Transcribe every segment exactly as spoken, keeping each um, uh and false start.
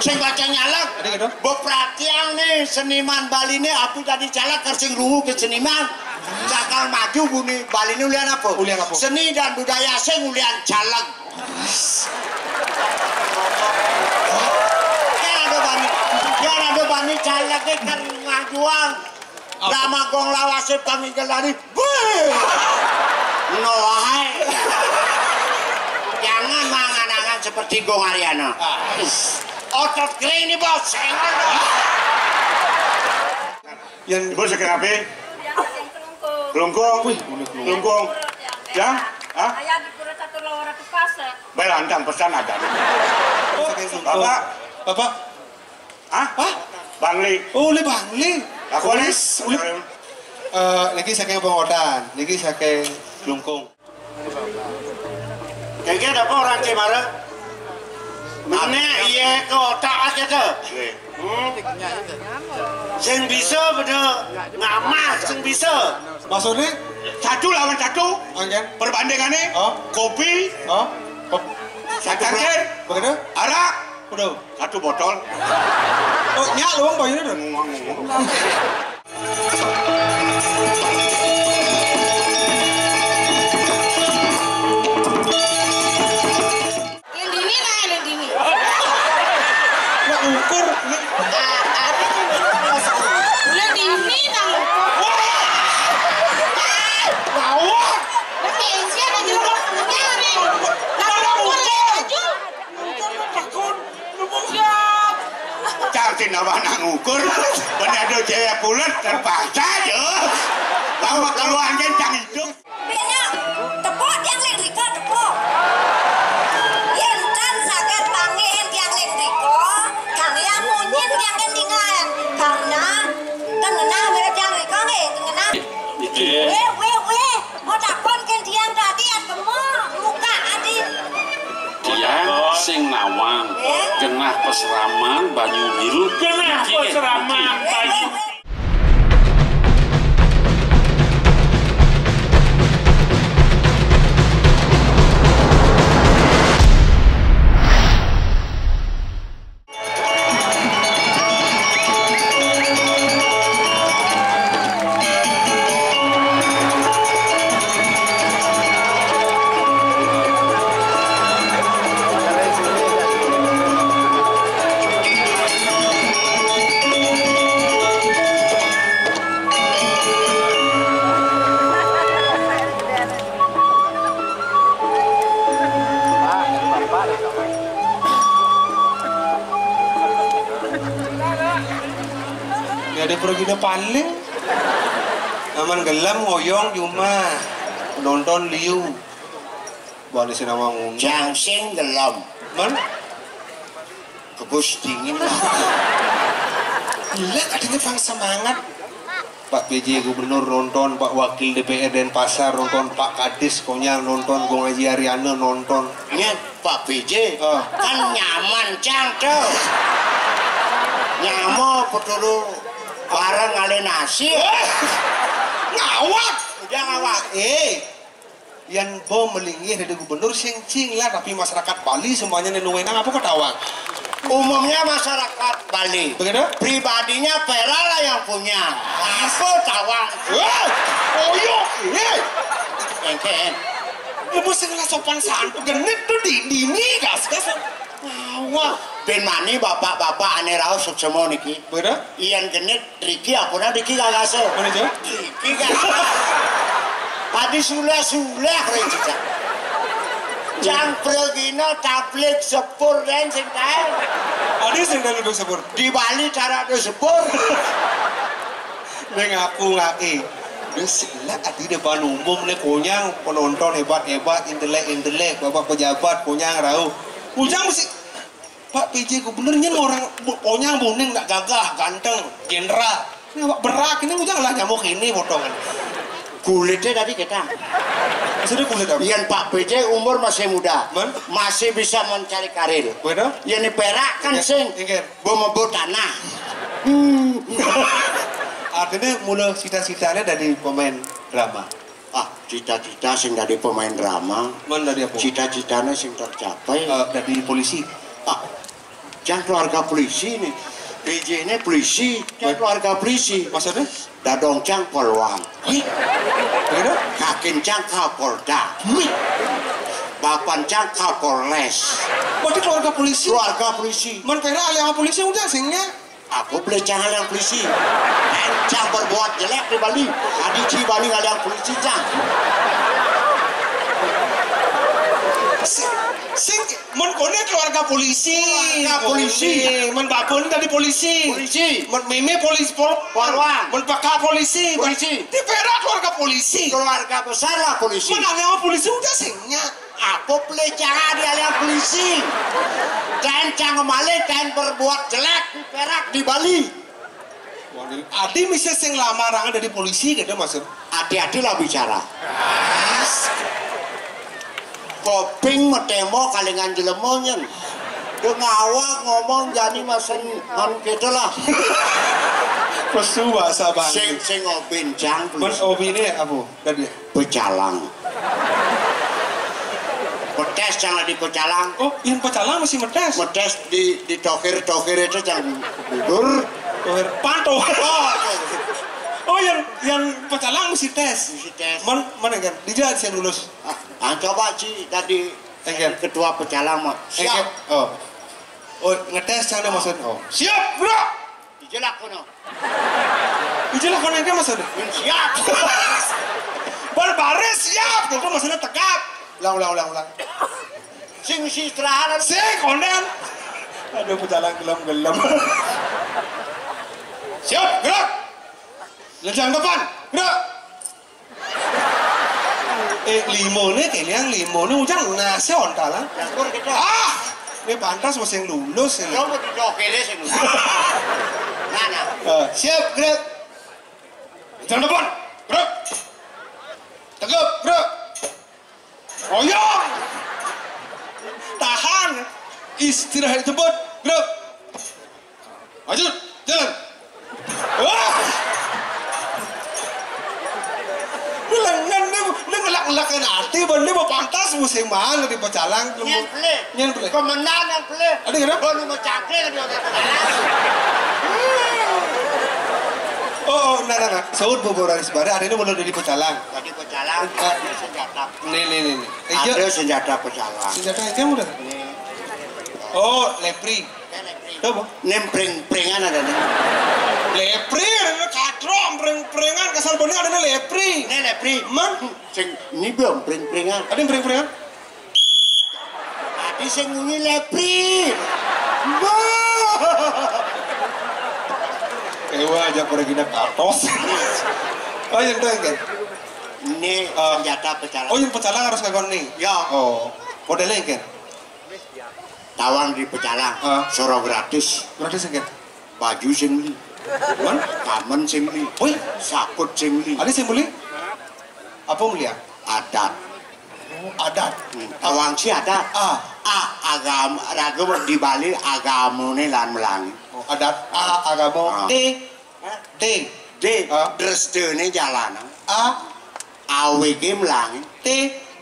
Sing baca nyalek. Ada gitu? Mbok perhatian nih seniman Bali nih, apa tadi caleg karo sing rungu ke seniman. Bakal maju buni Bali ini ulian apa? Ulian apa? Seni dan budaya sing ulian caleg. Kan ada bani, kan ada bani caleg kan ngajuan. Lama gong lawase paminggal tadi. Wih. No ae. Jangan mangan-angan seperti Gong Ariana. Otot kering nih, Bos. Senggol, Bos. Yang Ibu sakit apa? Kelungkung. Wih, unik, kelungkung. Yang? Hah? Saya di Pura Catur Lawara Tukase. Baik, lantang pesan ada. Bapak. Bapak. Hah? Hah? Bangli. Oh, oleh Bangli. Aku Wis, oleh. Eh, niki saking Pongotan, niki saking Klungkung. Kengke ada apa orang Cemara? Mana iya ke otak aja tuh. Hmm. Sing bisa beda ngamah sing bisa. Maksudnya? Satu lawan satu. Anggen. Perbandingannya, oh, kopi, oh, kop- satu cangkir, begitu? Arak, udah. Satu botol. Oh, nyak lu, Bang, ini udah. Yang dini nah, yang dini. Ya ukur. Ah, ah. Yang dini nah. Wah! Gawat. Berarti Asia ada jeruk nyaring. Nah, ukur aja. Cang sing awak nak ngukur, ben ada cewek pulet terpaksa je. Lama keluar kan cang hidup. Benya, tepuk tiang lek riko, tepuk. Yen kan saged panggihin tiang lek riko, kami yang munyin tiang kendingan. Karena tengenah mirip tiang riko nggih, tengenah. Weh, weh, weh, mau takon kan tiang tadi ya temu, muka adi. Tiang sing nawang, genah pesraman banyu biru. Genah pesraman banyu. Ya ada pergi paling. Aman gelem ngoyong cuma nonton liu. Bani sing nawang ngono. Jang sing gelem. Men? Kebus dingin lah. Gila, katanya bang semangat. Pak P J Gubernur nonton, Pak Wakil D P R Denpasar nonton, Pak Kadis Konyang nonton, Gong Aji Ariana nonton. Nya, Pak P J, ah, kan nyaman, Cang, tuh. Nyamo peturu bareng ngalih nasi. Eh, ngawak. Udah ngawak. Eh, yen bo melinggih dari gubernur sing cing lah, tapi masyarakat Bali semuanya nenu wenang apa ketawa? Umumnya masyarakat Bali. Begitu? Pribadinya Pera lah yang punya. Apa tawang? Eh, oyok, eh. Engken. Ibu sing lah sopan santun, genit tuh di dini gas gas. Wah, ben mani bapak-bapak ane raos suksema niki. Bener? Yen genit riki apuna niki gagase. Mana, Cok? Riki gagase. Tadi suleh-suleh rek cicak. Jang pragina tablik sepur den sing kae. Adi sing dalu sepur. Di Bali cara ada sepur. Ning aku ngaki. Wis lah adi depan umum nih konyang penonton hebat-hebat, intelek-intelek, bapak pejabat konyang rauh. Ujang mesti Pak P J Gubernur nyen orang bu- onyang buning nak gagah, ganteng, jenderal. Ini awak berak ini ujang lah nyamuk ini potongan. Kulitnya tadi kita. Sudah kulit apa? Yang Pak P J umur masih muda, Men? Masih bisa mencari karir. Benar? Yang ini perak kan Ya, sing ingkir. Bemebut tanah. Artinya mula cita-citanya dari pemain drama. Ah, cita-cita sing dari pemain drama. Mana dari apa? Cita-citanya sing tercapai. Eh, dari polisi. Ah, Cang keluarga polisi nih. B J-né polisi, cang keluarga polisi. Maksudnya? Dadong cang polwan. Wih. Begitu? Kakin cang kapolda. Wih. Bapan cang kapolres. Berarti keluarga polisi? Keluarga polisi. Mun pérak aliang polisi udah sing nya. Aku pelih cang aliang polisi. Lain cang berbuat jelek di Bali. Adi ci Bali aliang polisi cang. Sing, sing Mun koné keluarga polisi. Keluarga polisi. Koné, mun babon dadi polisi. Polisi. Mun mémé polisi pol-, polwan. Mun pérak polisi. Polisi. Di pérak keluarga polisi. Keluarga besar lah polisi. Mun aliang polisi udah sing nya. Aku pelih cang adi aliang polisi. Lain cang malih, lain berbuat jelek di pérak di Bali. Adi misi sing lamar dadi polisi gitu maksud. Hati-hatilah bicara. Koping metémo kalingan jelema nyén. Dé ngawak ngomong jani masen anu kéto lah. Pesu bahasa Bali. Sing, sing obin cang. Bos obiné apa? Tadi. Pecalang. Metés cang adi pecalang. Oh, yang pecalang masih metés. Metés di, di tokir-tokir itu cang gugur. Tokir panto. Oh, oh, yang, yang pecalang masih tés. Masih tés. Mana kan? Dijelasin lulus. Ah, ah, coba ci tadi ketua pecalang mah. Siap. Oh. Oh, ngetés cang maksud. Oh. Siap, Bro. Dijelak kono. Dijelak kono itu maksudnya? Mun siap. Berbaris siap, itu maksudnya tegap. Ulang, ulang, ulang, ulang. Sing si istirahat. Sing konden. Aduh, pecalang gelem-gelem. Siap, gerak. Lencang depan, gerak. Eh, limoné, kéné yang limoné, ujang nasi ontalan. Jagur kita. Ah, ini pantas masih yang lulus ini. Kamu di jokernya sih. Nah, nah. Eh, siap, gerak. Jangan depan, gerak. Tegap, gerak. Oyong. Tahan. Istirahat jemput, gerak. Maju, jalan. Wah. Ini lengan nih, ini ngelak-ngelakin hati, bang. Ini mau pantas musim mana di pecalang? Nyén pelih. Nyén pelih. Pemenang yang pelih. Ada kenapa? Kalau mau cangkir di otak pecalang. Oh, oh, nah, nah, nah. Saud boboraris baré, ada ini mau di pecalang. Tadi pecalang, ada senjata. Nih, nih, nih, nih. Ada senjata pecalang. Senjata itu udah. Nih. Oh, lepri. Coba. Né pring-pringan ada né. Lepri, ada né katro, pring-pringan, kasar bener ada né lepri. Né lepri. Man? Sing ini belum pring-pringan. Ada yang pring-pringan? Tadi sing bunyi lepri. Bah. Ewa aja pada gina katos. Oh, yang itu kan? Ini senjata pecalang. Oh, yang pecalang harus kayak nih. Ya. Oh, modelnya kan? Tawang di pecalang, soro gratis. Gratis, nggih. Baju sing beli. Mun? Kamen sing beli. Wih, saput sing beli. Ada sing beli? Apa beli ya? Adat. Oh, adat. Hmm, tawang si adat. Ah. Ah, agama, raga di Bali agamane lan melangi. Oh, adat. Ah, agama. Ah. Di D. D. Ah. Drestene jalan. A. Awege mlangi. T.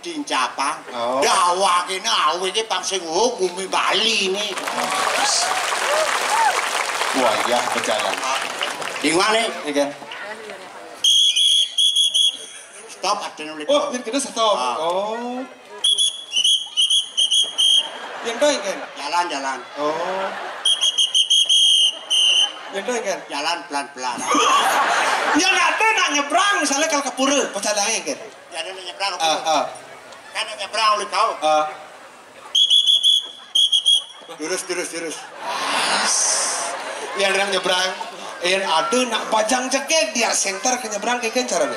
Dincapang. Oh. Dawakene awege pang sing, oh, bumi Bali ini. Wayah pecalang. Di mana? Iya. Stop, ada nulis. Oh, ini kita stop. Ah. Oh. Yang doy kan? Jalan, jalan. Oh. Yang doy kan? Jalan pelan-pelan. Ya, nanti nak nyebrang, misalnya kalau ke pura, pecalange kan? Jalan nak nyebrang ke pura. Ah, ah. Kan nak nyebrang oleh kau. Ah. Terus, terus, terus. Yang nak nyebrang, yang ada nak bajang jegeg, dia center ke nyebrang, kayak kan caranya?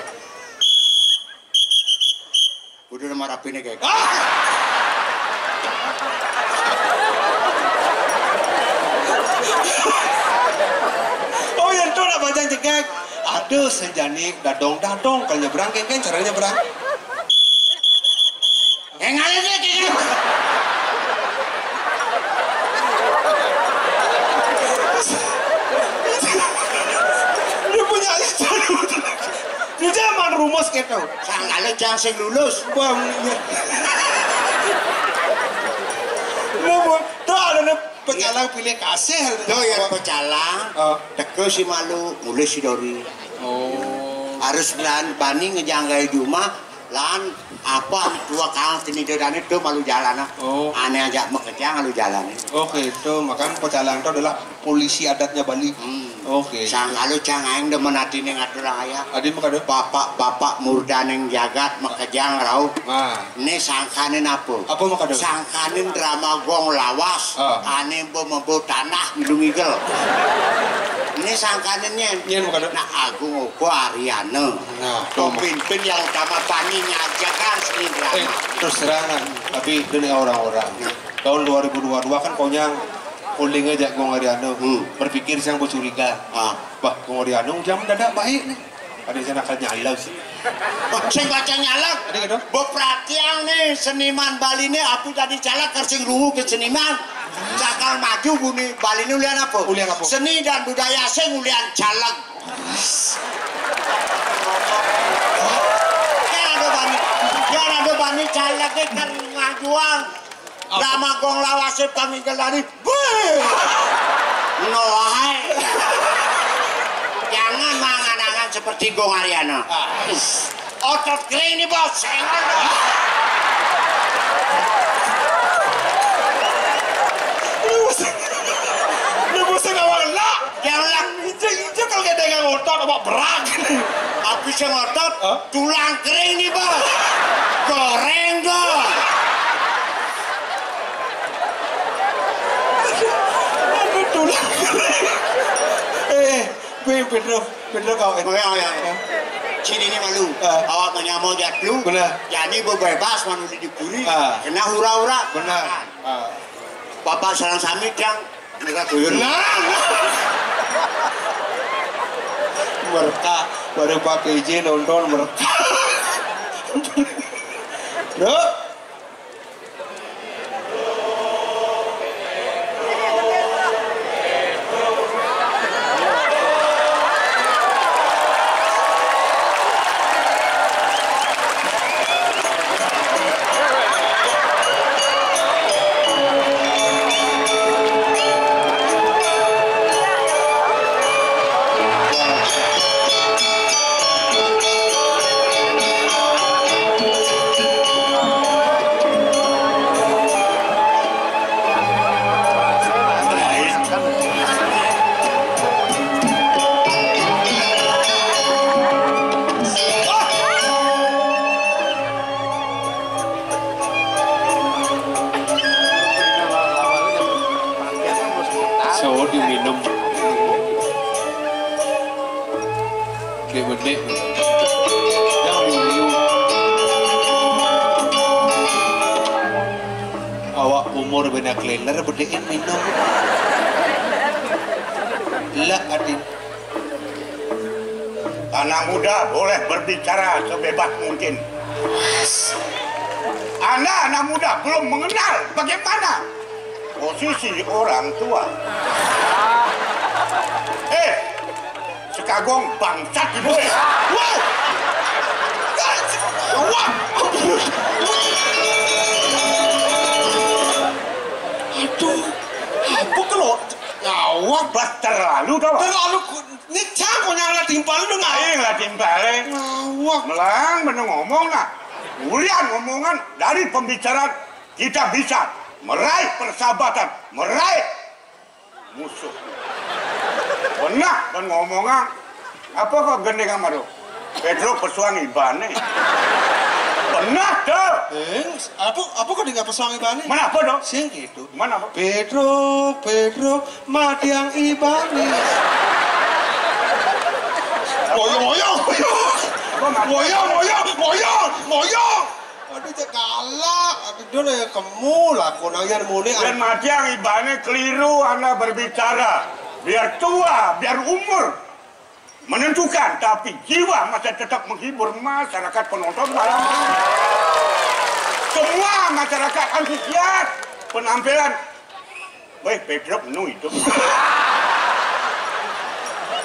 Kudu nomor rapine, Kek. Ah! Oh, yang tu nak bajang jegeg. Aduh, senjani dadong-dadong kalau nyebrang, Kek, kan cara nyebrang. Enggak ada, Kek. Dia punya itu. Di zaman rumus gitu. Sangkala cang sing lulus. Bang. Lu, Bu, tuh ada nih. Pecalang pilih kasih. Tuh ya, pecalang. Oh. Teka si malu, mulih si dori. Oh. Harus berani, bani ngejanggai jumah, lan apa tua kang tini dodane tuh malu jalan, ah. Oh. Ane ajak makejang malu jalan. Oke, itu makanya pecalang itu adalah polisi adatnya Bali. Hmm. Oke. Sangkalo cang aing demen atine ngatur ayah. Adi makado. Bapak-bapak murdaning jagat makejang rauh. Nah. Ini sangkanin apa? Apa makado? Sangkanin drama gong lawas. Ah. Ane mbo mebo tanah ngidung igel. Ini sangkanin nyen. Nyen makado. Nah, Agung Ogo Ariana. Nah, pemimpin yang utama bani ngajakan seni drama. Eh, terus terangan, tapi ini orang-orang. Tahun dua ribu dua puluh dua kan konyang, uling aja Gong Ariano. Hmm. Berpikir siang bercuriga. Ah. Bah, Gong Ariano jam mendadak baik nih. Ada yang akan nyalau sih. Wah, sing baca nyalah. Ada gitu? Beperhatian nih seniman Bali nih, apa jadi caleg kersing rungu ke seniman. Cakal maju buni Bali ini ulian apa? Ulian apa? Seni dan budaya sing ulian caleg. Kan ada bani, kan ada bani caleg kan ngajuan. Apa? Drama gong lawase paminggal tadi. Wih. No ae. Jangan mangan-angan seperti Gong Ariana. Ah. Otot kering nih, Bos. Senggol, Bos. Lu pusing, lu pusing awak lah. Yang lah. Injek, injek kalau kita yang ngotot, apa berat? Tapi saya ngotot, hah? Tulang kering nih, Bos. Goreng dong. Aduh, tulang kering. Eh, eh, gue Pedro, Pedro kau. Oh, ya, ya, ya. Sini nih malu. Ah. Awak menyamar jadlu. Benar. Jadi bebas manusia di puri. Ah. Kena hura-hura. Benar. Ah. Bapak sareng sami tiang Mereka tuyul. Nah, nah. Mereka, baru Pak P J nonton mereka. Bro. Sawo diminum. Dek bedek. Jangan diminum. Awak umur bena kleler bedekin minum. Lah adin. Anak muda boleh berbicara sebebas mungkin. Anda anak muda belum mengenal bagaimana posisi orang tua. Eh, sekagong bangsat ibu. Eh. Wah. Wah. Aduh, apa kalau ngawak? Bah, terlalu dah, Bah. Terlalu ku-, ini cang konyang lah timpal lu nggak? Aing lah timpal, eh. Ngawak. Melang bener ngomong nah. Ulian ngomongan dari pembicaraan kita bisa meraih persahabatan, meraih musuh. Benah, ben ngomongan. Apa kok gendeng sama tuh? Pedro pesuang ibane. Benah tuh. Eh, apa, apa kok dia pesuang ibane? Mana apa tuh? Sing gitu. Mana apa? Pedro, Pedro, matiang ibane. Moyong, moyong, moyong. Apa, Mas? Moyong, moyong, moyong, moyong. Aduh, cek galak. Aduh, dia nanya kemu lah, kau nanya muni. Dan mati yang ibane keliru Anda berbicara. Biar tua, biar umur menentukan, tapi jiwa masih tetap menghibur masyarakat penonton malam ini. Semua masyarakat antusias penampilan. Weh, Pedro penuh itu.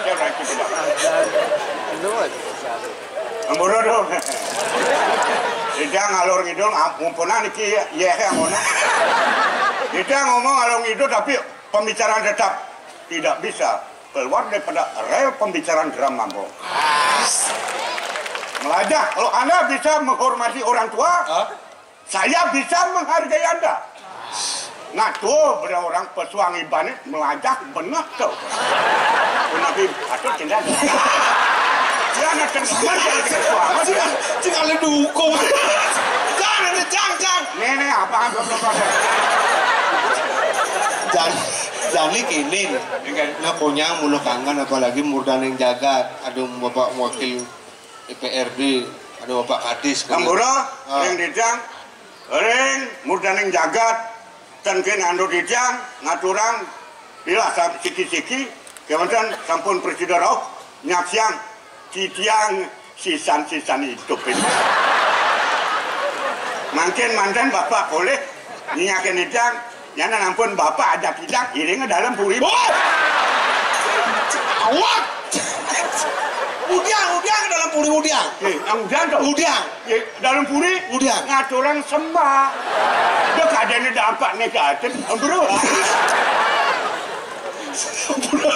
Dia lagi tidak. Penuh aja. Amboro dong. Tidak ngalor ngidul, am-, mumpunan iki ya, ya, ya, ngono. Kita ngomong along itu, tapi pembicaraan tetap tidak bisa keluar daripada rel pembicaraan Geram Mambo. Melajah, kalau Anda bisa menghormati orang tua, saya bisa menghargai Anda. Nah, tuh, beliau orang pesuang ibané melajah bener tuh. Nabi atau cinta. Dia anak cendeman jadi pesuang. Cing, cing, ada dukung. Jangan, jangan, jangan. Nih, nih, apaan, belum, belum, belum. Jan, jani kéné. Nah, konyang mula kangen, apalagi murdaning jagat. Aduh, Bapak Wakil D P R D, ada Bapak Kadis. Ampura, ring titiang, ring murdaning jagat, ten ké antuk titiang ngaturang, ilah sa-, siki-siki, kéwanten sampun prasida rauh nyaksiang titiang sisan-sisan idup ini. Mangkin manten Bapak polih nyingakin titiang, nyana ampun Bapak ajak titiang iring ka dalem puri. Wah! Awak! Udiang, udiang ka dalem puri, udiang. Nggih, nang udiang to? Udiang. Nggih, dalem puri. Udiang. Ngaturang sembah. Duh, kadéné dampak negatif, Bro.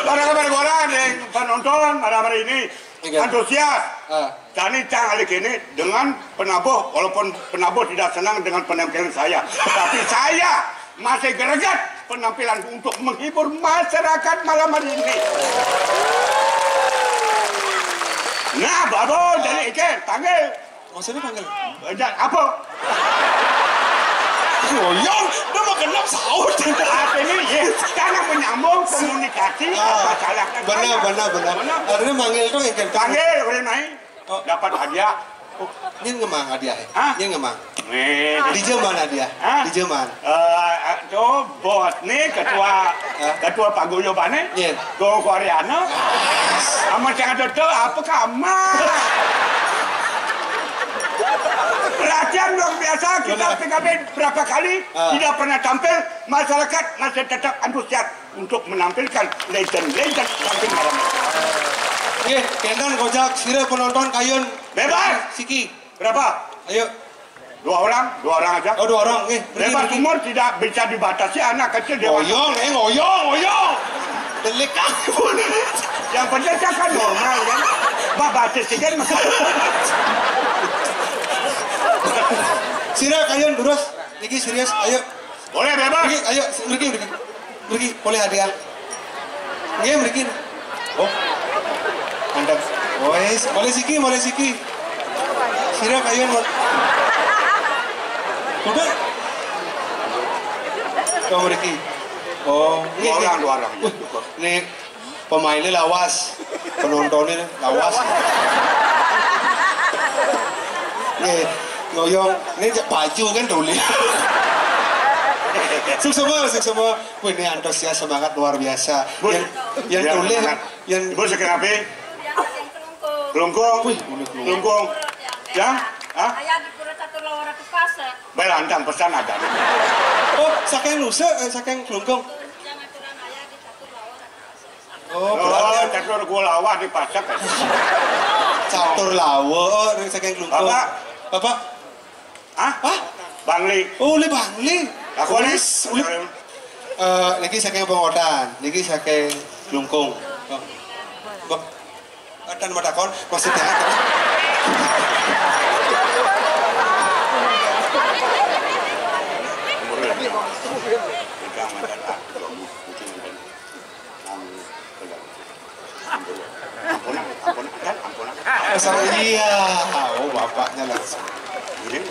Para kabar-kabar nih, penonton malam hari ini. Iya. Antusias. Ah. Jani cang alit kéné dengan penabuh, walaupun penabuh tidak senang dengan penampilan saya, tapi saya masih greget penampilan untuk menghibur masyarakat malam hari ini. Nah, Babo, jani iké panggil. Maksudnya panggil? Eh, ja-, apa? Ngoyong, udah mah genep saut. Artinya, ya, karena menyambung komunikasi, ah, apa salah kan? Benar, benar, benar. Benar. Artinya manggil tuh yang kencang. Panggil, udah main. Oh. Dapat hadiah. Oh, nyén ngemang hadiah, ya? Hah? Nyén ngemang. Nih. Di jaman hadiah. Hah? Di jaman. Eh, eh, tuh, bos nih, ketua, hah? Ketua paguyubané. Nyén. Tuh, Koreana. Sama cang ada tuh, apa kamu? Perhatian luar biasa, kita benar. P K B berapa kali, ah, tidak pernah tampil, masyarakat masih tetap antusias untuk menampilkan legend-legend tampil malam ini. Nggih, kénten kojak, sira penonton kayun. Bebas. Siki. Berapa? Ayo. Dua orang, dua orang aja. Oh, dua orang, nggih. Mriki, bebas, mriki. Umur tidak bisa dibatasi, anak kecil, dewasa. Ngoyong, eh, ngoyong, ngoyong. Delik ah. Yang penting kan normal kan. Bah, batis kan. Sira kayun durus. Niki serius, ayo. Boleh, bebas. Mriki, ayo, mriki, mriki. Mriki, polih hadiah. Nggih, mriki. Oh. Mantap. Wes, polih siki, polih siki. Sira kayun, Pak. Udah. Oh, mriki. Oh, nggih, dua orang, nggih. Dua orang. Wih, nih. Pemainnya lawas, penontonnya lawas. Nggih, ngoyong. Ini cek baju kan tulis. Suksma, suksma. Wih, ini antusias, semangat luar biasa. Bun. Yang, yang ya, tulis, semangat. Yang Ibu saking apa? Klungkung. Wih, ini klungkung. Klungkung. Yang? Hah? Ayah di Pura Catur Lawara Tukasa. Baik, lantang pesan ada. Oh, saking Nusa, eh, saking Klungkung. Yang aturan ayah di Catur Lawara. Oh, oh, berarti catur kulawa dipasak. Catur lawa, oh, saking Klungkung. Bapak? Bapak? Hah? Hah? Bangli. Oh, uli Bangli. Aku uli, uli. Eh, niki saking Pongodan, niki saking Klungkung. Oh. Bak-, Atan matakon, maksudnya apa? Ampun, ampun, ampun, ampun. Asal iya. Oh, bapaknya langsung. Ngiring.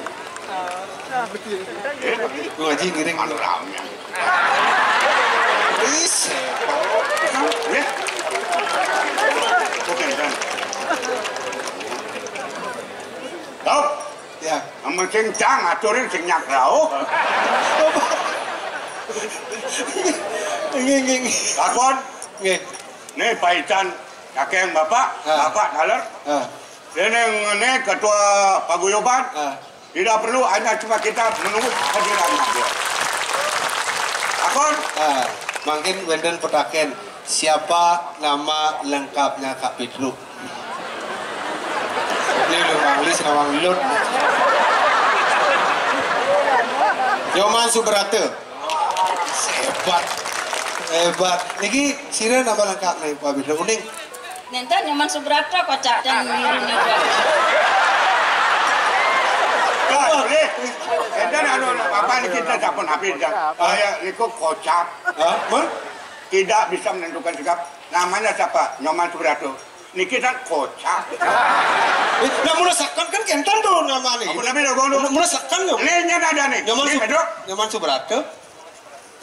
Ngiring. Ngaji ngiring. Anu ramé. Is. Ya. Oke, kan. Tau? Ya. Amun sing cang aturin sing nyak rauh. Nggih, nggih, nggih. Takon? Nggih. Nih paican kakek bapak, ah, bapak daler. Ah. Déning ngene ketua paguyuban, ah, tidak perlu, hanya cuma kita menunggu kehadiran dia. Takon? Ah, mangkin wénten petaken, siapa nama lengkapnya Kak Pedro? Ini udah Bangli, Senawang Lut. Nyoman Subrata. Hebat. Hebat. Niki sira nama lengkap nih, Pak Bidra. Uning. Nénten Nyoman Subrata kocap dan niru-niru. Wah, boleh. Nénten anu, apa niki kita sampun habis ya. Saya niku kocap. Hah? Mun? Tidak bisa menentukan sikap. Namanya siapa? Nyoman Subrata. Niki kan kocap. Eh, lah mula sakan kan kénten tuh namanya. Apa namanya, Bang? Mula, mula sakan tuh. Ini, ini ada nih. Nyoman Ini Sub-, bedok. Nyoman Subrata.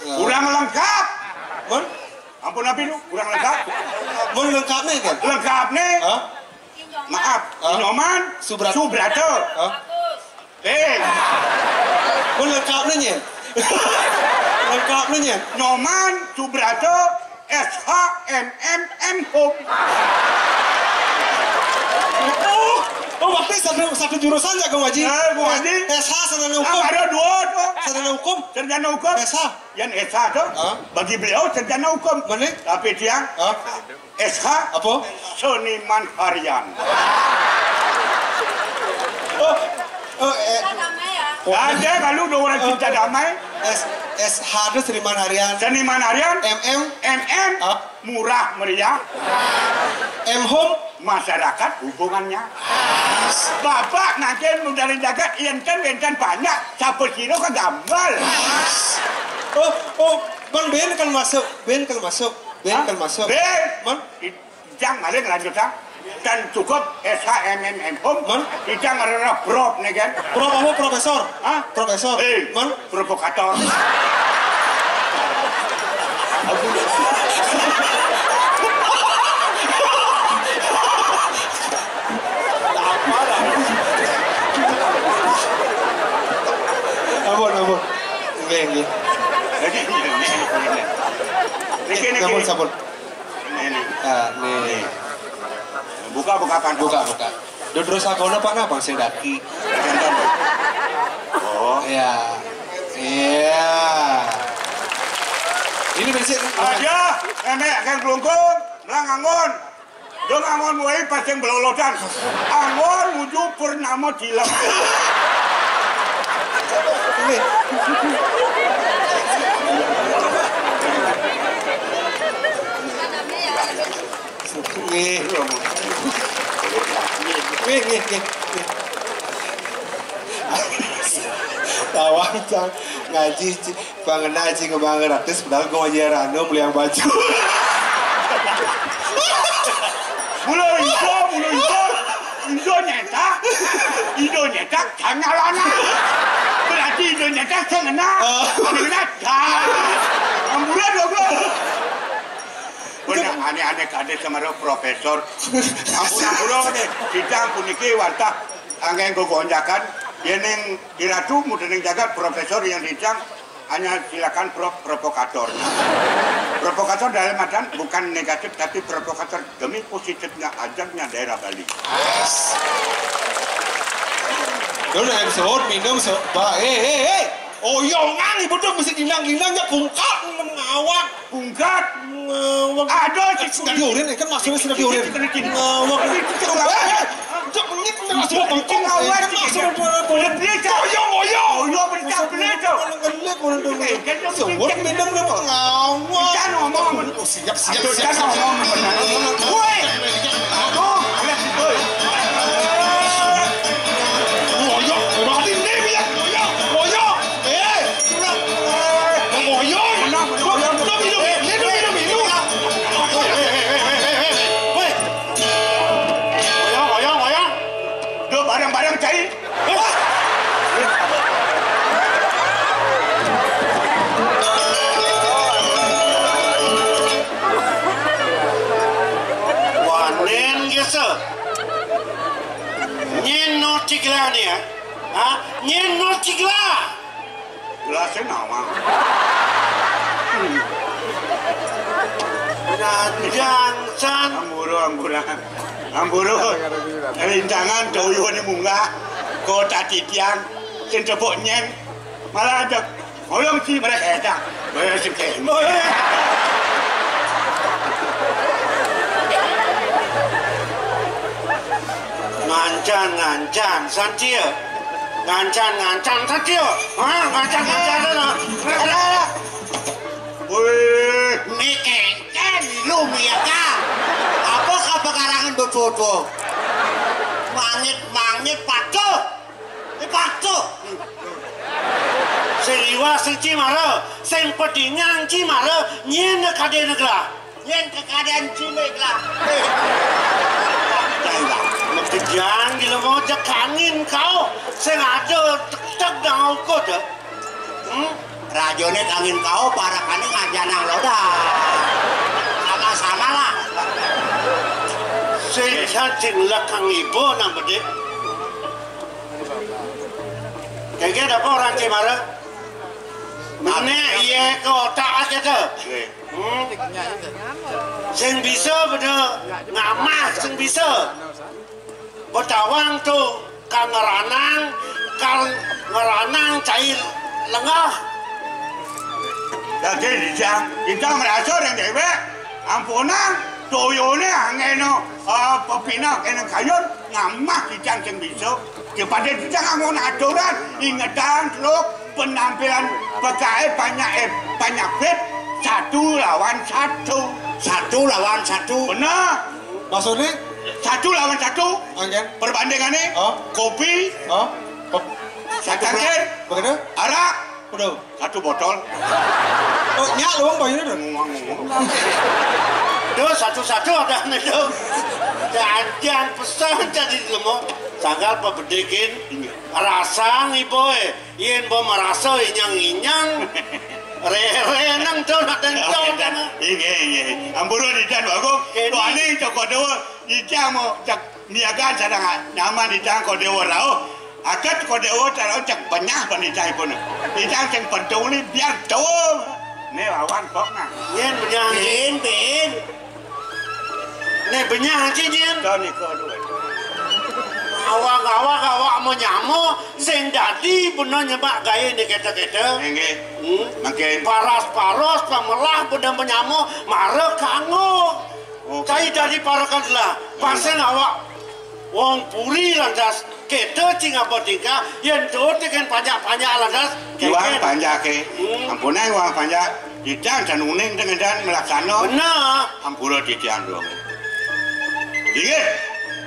Kurang lengkap. Mun? Ampun, apa itu? Kurang lengkap. Mun lengkap nih kan? Lengkap nih. Hah? Maaf, Hah? Nyoman Subrata. Subrata. Hah? Eh. Mun lengkap nih, Nyen. Lengkap nih, Nyen. Nyoman Subrata S H M M M Hum. Oh, oh, waktu satu, satu jurusan ya, Kang Haji? Eh, Kang Haji. S H sarjana hukum. Ah, ada dua tuh. Sarjana hukum. Sarjana hukum. S H. Yang S H tuh, Hah? Bagi beliau sarjana hukum. Mana? Tapi dia Hah? S H Apa? Seniman harian. Oh, oh, eh. Ada kalau udah orang cinta damai. S, S H itu seniman harian. Seniman harian. M M. M M. Hah? Murah meriah. M Hum. Masyarakat hubungannya. Bapak nanti dari jagat enten enten banyak. Siapa sira kagambal. Oh, oh, Bang Ben kan masuk, Ben kan masuk, Ben Hah? kan masuk. Ben. Man? Ijang maling lanjut, Bang. Dan cukup S H M M M Hum. Man? Ijang ngerereh prop nih kan. Prop apa, profesor? Hah? Profesor. Eh, Man? Provokator. Ampun, ampun. Nggih, nggih. Niki, niki. Sampun, sampun. Ini, ini. Ah, nih. Buka, buka, Pak. Buka, buka. Duh, terus aku napa, napa sing daki? Oh. Iya. Iya. Ini bersih. Aja, enek kan kelungkung, melang angon. Dong angon wae pas sing blolotan. Angon nuju purnama dilem. Ini. Nggih. Nggih, nggih, nggih, nggih. Tawang, Cang. Ngaji, Ci. Pangena, Ci, kembang gratis, padahal gua aja rano beli yang baju. Mula iso, mula iso. Iso nyetak. Iso nyetak, jangan lana. Berarti iso nyetak, jangan kena. Oh. Jangan kena, dah. Amburan, goblok. Bener, aneh-aneh kadé sama ro profesor. Ampun, ampun, nih. Kita ampun niki wantah angin gogonjakan. Yen ning Iratu, mudaning jagat, profesor yang dicang, hanya silakan pro-, provokator. Provokator dalam artian bukan negatif, tapi provokator demi positifnya, ajaknya daerah Bali. Dulu yang sahur, minum, se-, ba-, eh, eh, eh. Oyongan ibu tuh mesti dinang-dinang ya bungkak ngawak. Bungkak. Ngawak. Aduh, cik Sudah diurin, kan maksudnya sudah diurin. Cik, cik, cik. Ngawak. Cik, cik, cik. Eh, eh, cik, menit, kan maksudnya bungkak. Ngawak, kan cik, maksudnya cik. Boleh beli, cik. Oyong, oyong. Oyong, beli, cik, beli, cik. Ngelik, orang tuh. Eh, kan, cik, Sewot cik. Minum, ngawak. Cik, ngomong. Oh, siap, siap, Aduh, siap, cik, siap. Ngomong. Woi. Aduh, woi. Oyong, berarti ini ya. Oyong, oyong. Eh, Bang Oyon. Minum, minum, minum, minum, minum, minum. Woi. Oyong, oyong, oyong. Duh, bareng-bareng cai. Wanen gesa. Nyen no cigla nih ya. Hah? Nyen no cigla. Gelasé nawang. Nah, jangan. Amburu, amburu. Amburu. Rintangan doyone munggah. Kota titian. Sing tepuk nyen. Malah ada. Oyong si mereka eta. Bayar si kene. Ngancan, ngancan, santia. Ngancan, ngancan, santia. Hah? Ngancan, ngancan, sana. Alah, alah. Wéh, né kéngkén lu miyaga. Apa kapakarangan dodo-dodo? Mangit-mangit patuh. Né patuh. Sing liwat sing cimara, sing pedingan cimara, nyén kadéna gelah. Nyén kekadéan cilik lah. Makejang gila mau jek angin kau. Sing ada tek-tek dang ukud, ya. Hmm? Rajané angin kau, parakané ngajanang loda. Sama-sama lah. Sing sing lekang ibu nang bedik. Kayak apa orang cimara? Menék iya ke otak aja tuh. Hmm. Sing bisa beda ngamah, sing bisa. Betawang tuh kang ngeranang, kang ngeranang cair lengah. Dadi dijang, kita merasa yang dewek, ampunang, toyone angeno, eh, pepina kena kayun, ngamah dijang sing bisa. Daripada dijang angon aturan, ingetan, Truk, penampilan pegawai banyak, eh, banyak fit, satu lawan satu. Satu lawan satu. Benar. Maksudnya? Satu lawan satu. Anggen. Perbandingannya, oh, kopi, oh, satu cangkir, begitu? Arak, udah, satu botol. Oh, nyak lu, Bang, ini udah. Ngomong-ngomong. Duh, satu-satu ada nih, duh. Jangan pesan jadi lemo. Sanggal pebedikin. Iya. Rasa ngiboy. Yén bo merasa inyang-inyang, rere nang to nak dentong. Inggih, inggih. Ampura didan, Pak Agung. Kéné. Tuane Cokor Dewa, ijang mau cek niaga sareng nyaman ijang Cokor Dewa rauh. Aget Cokor Dewa rauh cek benyah penitahipun. Ijang sing pentuli biar tuh. Né lawan kok nah. Yén benyah. Bin, bin. Né benyah aja, Jin. Awak-awak, awak mau nyamo, sing dadi bener nyemak gaé né kéta-kéta. Nggih. Hmm? Mangkin. Paras-paros, pamelah, bener menyamo, mara kanggo. Oh. Cai dadi parekan lah. Pasén awak wong puri lantas. Kéto cing apa tingkah, yén tuut tekén panjak-panjak lantas, iwang kénkén. Panjaké. Hmm. Ampunang iwang panjak, titiang tan uning dengan dan melaksana. Bener. Ampura titiang dong. Inggih,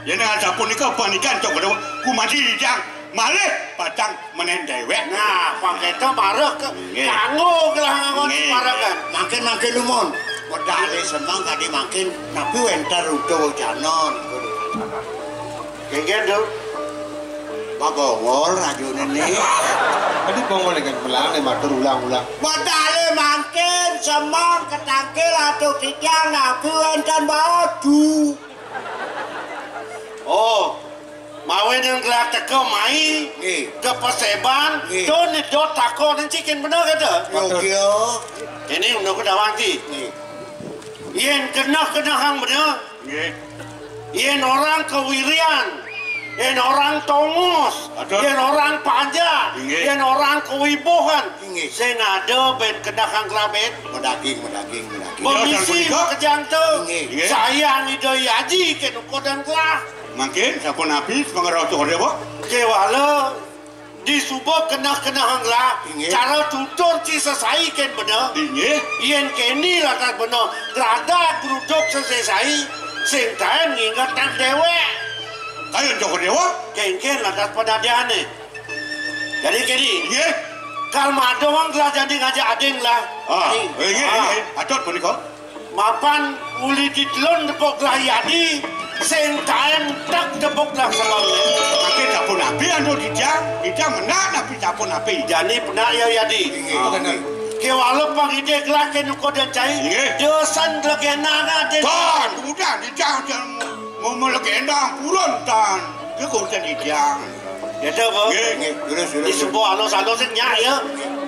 yén dengan sapunika panikan cok kumaji titiang malih patang menen déwék. Nah, pangkéto marah ke. Nggih. Kanggo gelah ngangon. Nggih. Parekan. Mangkin-mangkin lumun. Wedale semang kadi mangkin napi wénten ruda wacana niku. Kéngkén, Dul? Babongol rajane né. Tadi bongol dengan belang, matur ulang-ulang. Wedale mangkin semang ketangkil atuh titiang napi wénten badu. Oh, mawi nang gelah teka mai, nggih, ke Paseban, nggih, to nedot takon cikin bener kata. Yo, yo. Ini menurut dawang ti. Nggih. Yén keneh-kenehang bener. Nggih. Yén orang kewirian, yén orang tongos, aduh, yén orang panjak, inggih, yén orang kewibuhan, inggih, sing ada ben kenehang kelabet. Medaging, medaging, medaging. Pemisi, ya, makejang tu. Inggih. Inggih. Sayang Ida Yaji ke nukodan kelah. Mangkin sapunapi semangaroh tu, Déwa? Kéwala disuba keneh-kenehang lah, inggih, cara tutur ci sesai kén bener. Inggih. Yén kéné lantas bener, gradak gruduk sesai, sing taén ngingetang déwék. Kayun Cokor Déwa? Kéngkén lantas padadiané. Jadi kéné. Inggih. Kal madong lah jadi ngajak ading lah. Ah, inggih, ah, inggih. Patut punika. Mapan uli ditelun tepuk gelah Yadi, sing taén tak tepuk gelah salon. Mangkin sapunapi anu dijang, dijang menak napi sapunapi. Jani penak ya Yadi. Inggih. Ah, inggih. Kéwala pang ide gelah ke nuko dan cai. Inggih. Dosan gelah kena ada. Tan, udah dijang, jang mau legenda purun tan. Ke kusen dijang. Ya dah, Bang. Nggih, nggih, terus, terus. Di sebuah alus-alus nyak ya.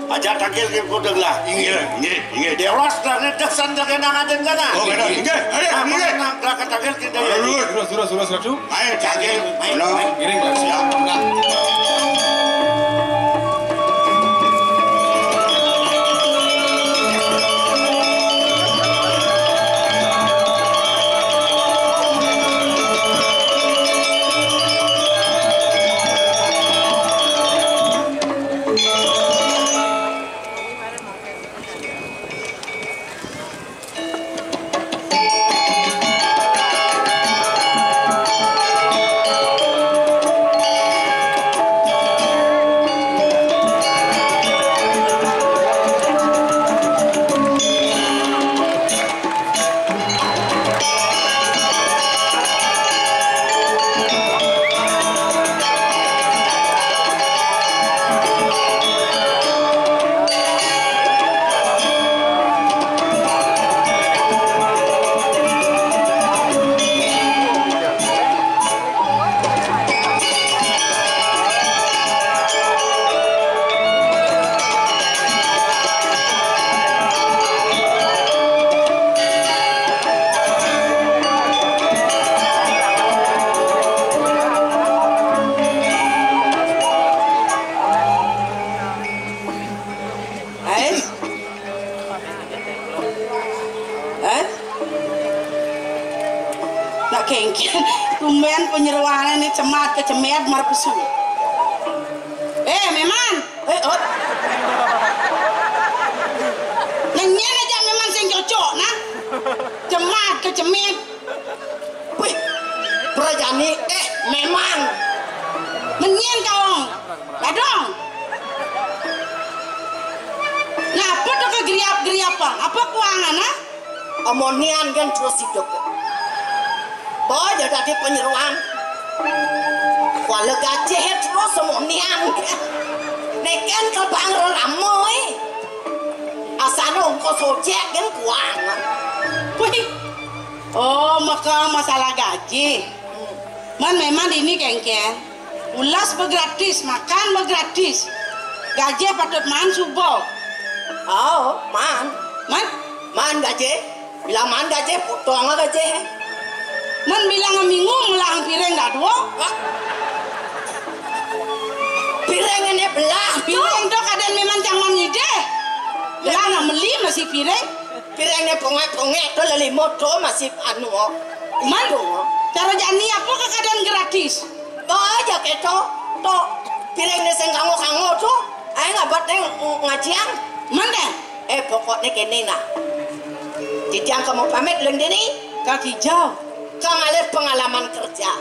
Aja tangkil ke kudeng lah. Inggih, inggih, inggih. Dewas lah, ni dah sandal kena ngaden kana. Oh, kena, inggih. Ayo, nah, inggih. Nak, nak, nak, tangkil kita ya. Terus, terus, terus, terus, terus. Ayo, tangkil. Ayo, ayo. Giring, Bang. Siap. Nah. Kéngkén, tumbén panyeroané né cemat kecemét marpesu. Eh, Méman. Eh, oh. Nyen ajak Méman sing cocok, nah. Cemat kecemét. Wih, Prajani, eh, Méman. Nyen kaong. Ladong. Nah, apa to kegeriap-geriapan? Apa kuangan, ah? Amoné nian kan terus hidup. Boy, ya tadi panyeroan. Kuala gajih terus amoné nian. Nék kén kebang rerama, eh. Asané ongkos ojek kan kuangan. Wih. Oh, maka masalah gajih. Man, Méman dini kéngkén. Ulas begratis, makan begratis. Gajih patut maan suba. Oh, maan. Man? Maan gajih. Bila maan gajih, potong gajih. Man bilang minggu melah piring dadua. Hah? Piring ini belah. Piring to kadén Méman cang maan ngidih. Belah nak meli masih piring. Piring né pongék-pongék to lelima to masih anu. Man, cara jani apa ke kadén gratis? Bah, aja kéto. To, piring né sing kanggo-kanggo to. Aé ngabet né ngajiang. Man deh? Eh, pokokné kéné nah. Titiang ka mau pamit lén dini. Ka Kijau. Ka ngalih pengalaman kerja.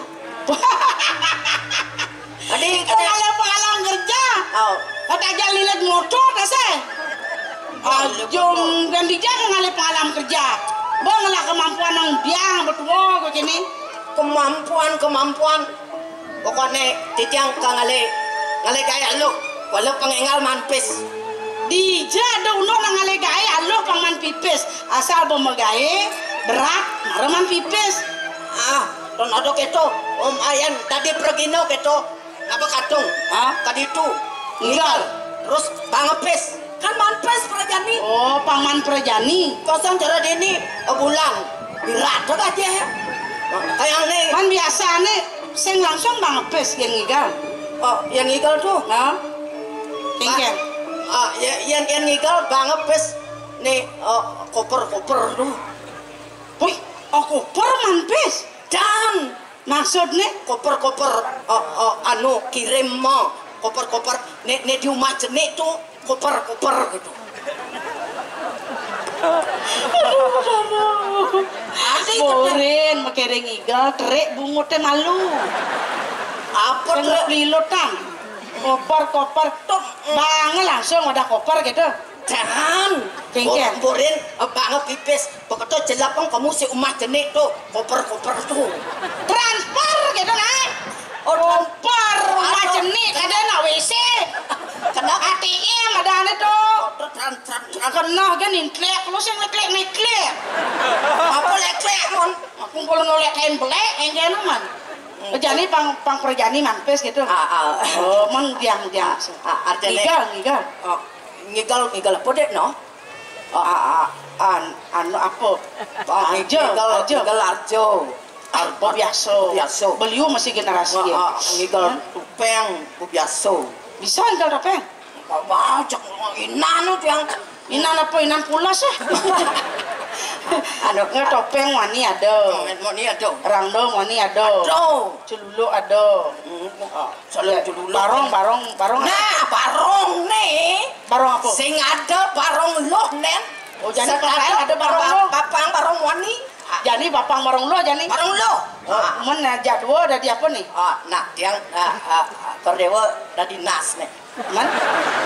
Adi, kena ada pengalaman kerja. Oh. Kata aja lilit motor, kasih. Ajum, dan dija ngalih pengalaman kerja. Bang lah kemampuan nang biang betua kok ini. Kemampuan, kemampuan. Pokoknya titiang ka ngalih, ngalih gaé aluh, walau pengénggal maan pipis. Dija ada unduk nang ngalih gaé aluh pang maan pipis. Asal ba magaé berat, mara maan pipis. Ah, don ada kéto. Om ayan tadi pergina kéto. Ngapa kadung? Hah? Tadi tu. Ngigel. Terus pang pipis. Kan maan pipis prajani. Oh, pang maan prajani. Kosong cara dini, eh, bulan. Berat tu aja. Kayak nih. Man biasa nih, sing langsung pang pipis yang ngigel. Oh, yang ngigel tu. Hah? Kéngkén. Ah, ya, yang, yang ngigel pang pipis. Nih, eh, koper-koper tu. Wih, oh, koper maan pipis. Dan maksudné? Koper-koper, eh, eh, anu, kirim mah. Koper-koper. Né, né di umah jenik to, koper-koper kéto. Aduh, aduh. Ati kéto. Borin, maké ring ngigel, terik bunguté malu. Apa terik? Lilutan. Koper-koper. Tuh. Bang langsung ada koper kéto. Jangan. Kéngkén. Bo-, borin, eh, pang pipis. Beketo jelapang kamu si umah jenik to. Koper-koper to. Transfer kéto, nah. Oh, koper, umah jenik, ada nak W C. Kena A T M, ada ane to. Oh, tran-, tran-, tran-, kena kan intlek, lu sing neklek-neklek. Apa leklek, mon? Aku kalau nolak kain belek, yang kena, man. Hmm. Jani pang, pang perjani maan pipis kéto. Ah, ah. Oh, mang diam, diam. Ah, artinya ngigel, ngigel. Oh. Ngigel, ngigel apa, Dék, no? Oh, a-, a-, an-, anu apa? Oh, ngigel, ngigel arjo. Arjo biasa. Biasa. Beliau masih generasi. Oh, ya. Oh, ngigel topéng, biasa. Bisa ngigel topéng? Wah, cek inan tu yang. Inan apa? Inan pulas, eh. Anu, nggak topéng wani ada. Oh, wani ada. Rangda wani ada. Ada. Celuluk ada. Hmm. Oh. Salam dulu. Barong, barong, barong apa? Nah, barong né. Barong apa? Sing ada barong luh, Nén. Oh, jani papang ada barong luh. Papang barong wani. Jani papang barong luh, jani. Barong luh. Oh, ah. Mun jadwa dadi apa né? Ah, nah, tiang, ah, ah, Kordéwa dadi nas né. Man?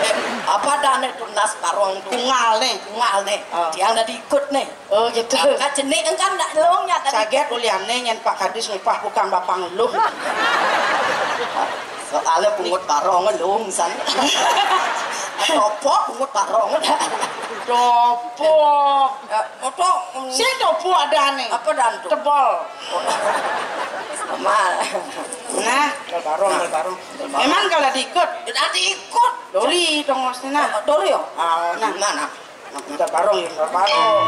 Eh, apa adané to nas barong to? Tunggal né. Tunggal né. Ah. Tiang dadi ikut né. Oh, gitu. Ka jenik kan nak luh nya tadi. Saget uliané nyén Pak Kadis ngupah bukang bapang luh. Soalnya pungut barong luh san. Topok pungut barong. Topok. Eh, oto. Sing topok adané. Apa dan to? Tebal. Sama. Nah, barong, barong. Memang kalau diikut. Nanti ikut. Dori tongosné nah. Dori ya? Ah, nah. Mana? Kita barong ya, barong.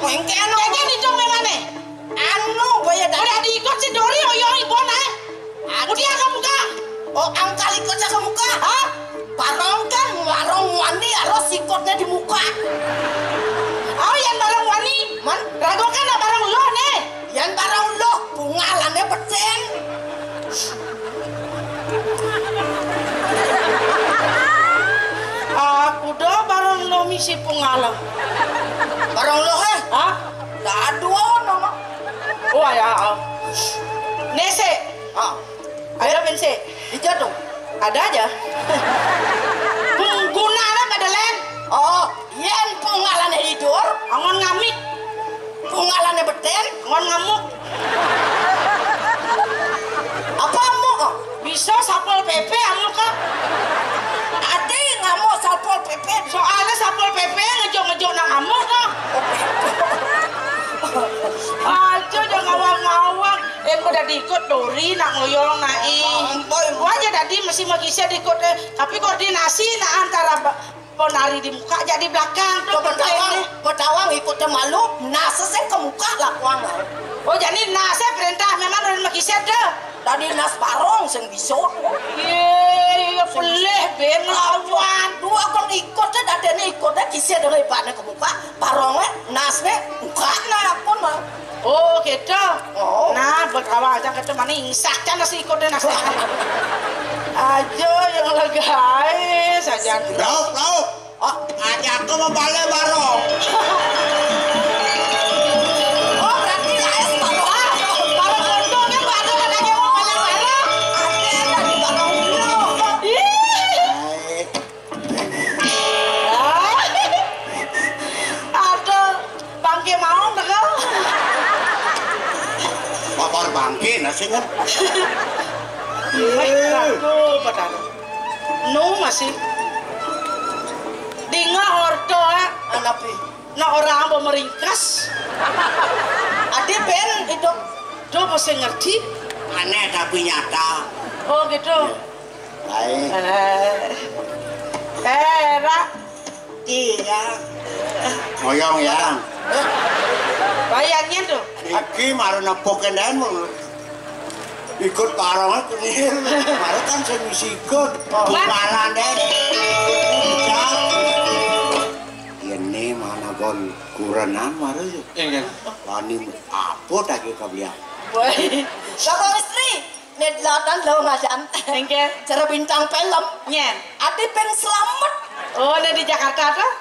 Engke anu. Engke ni dong memane. Anu, boya dah. Udah diikut si Dori, oyong ibon, eh. Udah kamu kak. Oh, angkal ikut saya ke muka. Hah? Barong kan, barong wani, harus ikutnya di muka. Oh, yang barong wani. Man? Rago kan barong lo, nih. Yang barong lo, bungalane beten. Aku dah barong lo misi pungala. Barong lo, eh? Hah? Dah dua nama. Oh, ya. Oh. Nese. Ah. Ada bense. Dijatuh. Ada aja. Guna ada pada lain. Oh, yen pungalane hidur. Angon ngamik. Pungalane beten. Angon ngamuk. Apa amuk? Bisa Satpol P P amuk kah? Ade ngamuk Satpol P P. Soalnya Satpol P P ngejok-ngejok nang amuk kah? Aja jangan ngawang-ngawang. Eh, udah diikut Dori nak ngoyong nak i. Ampun. Wah, ya tadi masih magisa diikut, eh. Tapi koordinasi nak antara ba- Ponari di muka jadi belakang tuh. Betawang, betawang ikut malu, nase sing ke muka lakuang. Oh, jadi nase perintah memang dari magisa deh. Tadi nas barong sing bisa. Iya, iya, pelih ben lawan. Dua kon ikut deh, dadene ikut deh, kise deh ibane ke muka, barongnya, nasnya, muka nah pun mah. Oh, gitu. Oh. Nah, buat awal aja ketemu maning, isak kan nasi ikut deh nasi. Aja yang legai saja. Lauk, lauk. Oh, ngajak aku mau balik barong. Oh, berarti laes barong. Barong untung kan barong ada yang mau balik barong. Ada yang tadi barong dulu. Ih. Aduh, bangke mau ndekel. Bakar bangke nasi kan. Baik, aku betul. Nu masih dinga orto, ah. Anapi? Nah, orang apa meringkas? Ade ben itu. Do masih ngerti? Aneh tapi nyata. Oh, gitu. Baik. Eh, eh, Ra. Iya. Ngoyong ya. Bayangnya tuh. Iki maru nepuk kendaan mau ikut barong aku nih. Maru kan saya mesti ikut. Oh, malah deh. Ini mana gon kurenan maru. Enggak. Wani apa tak kau beliau? Woi. Bapak istri. Nek latan lo ngajan. Engke. Cara bintang film. Nyen. Adi peng selamat. Oh, ada di Jakarta tuh?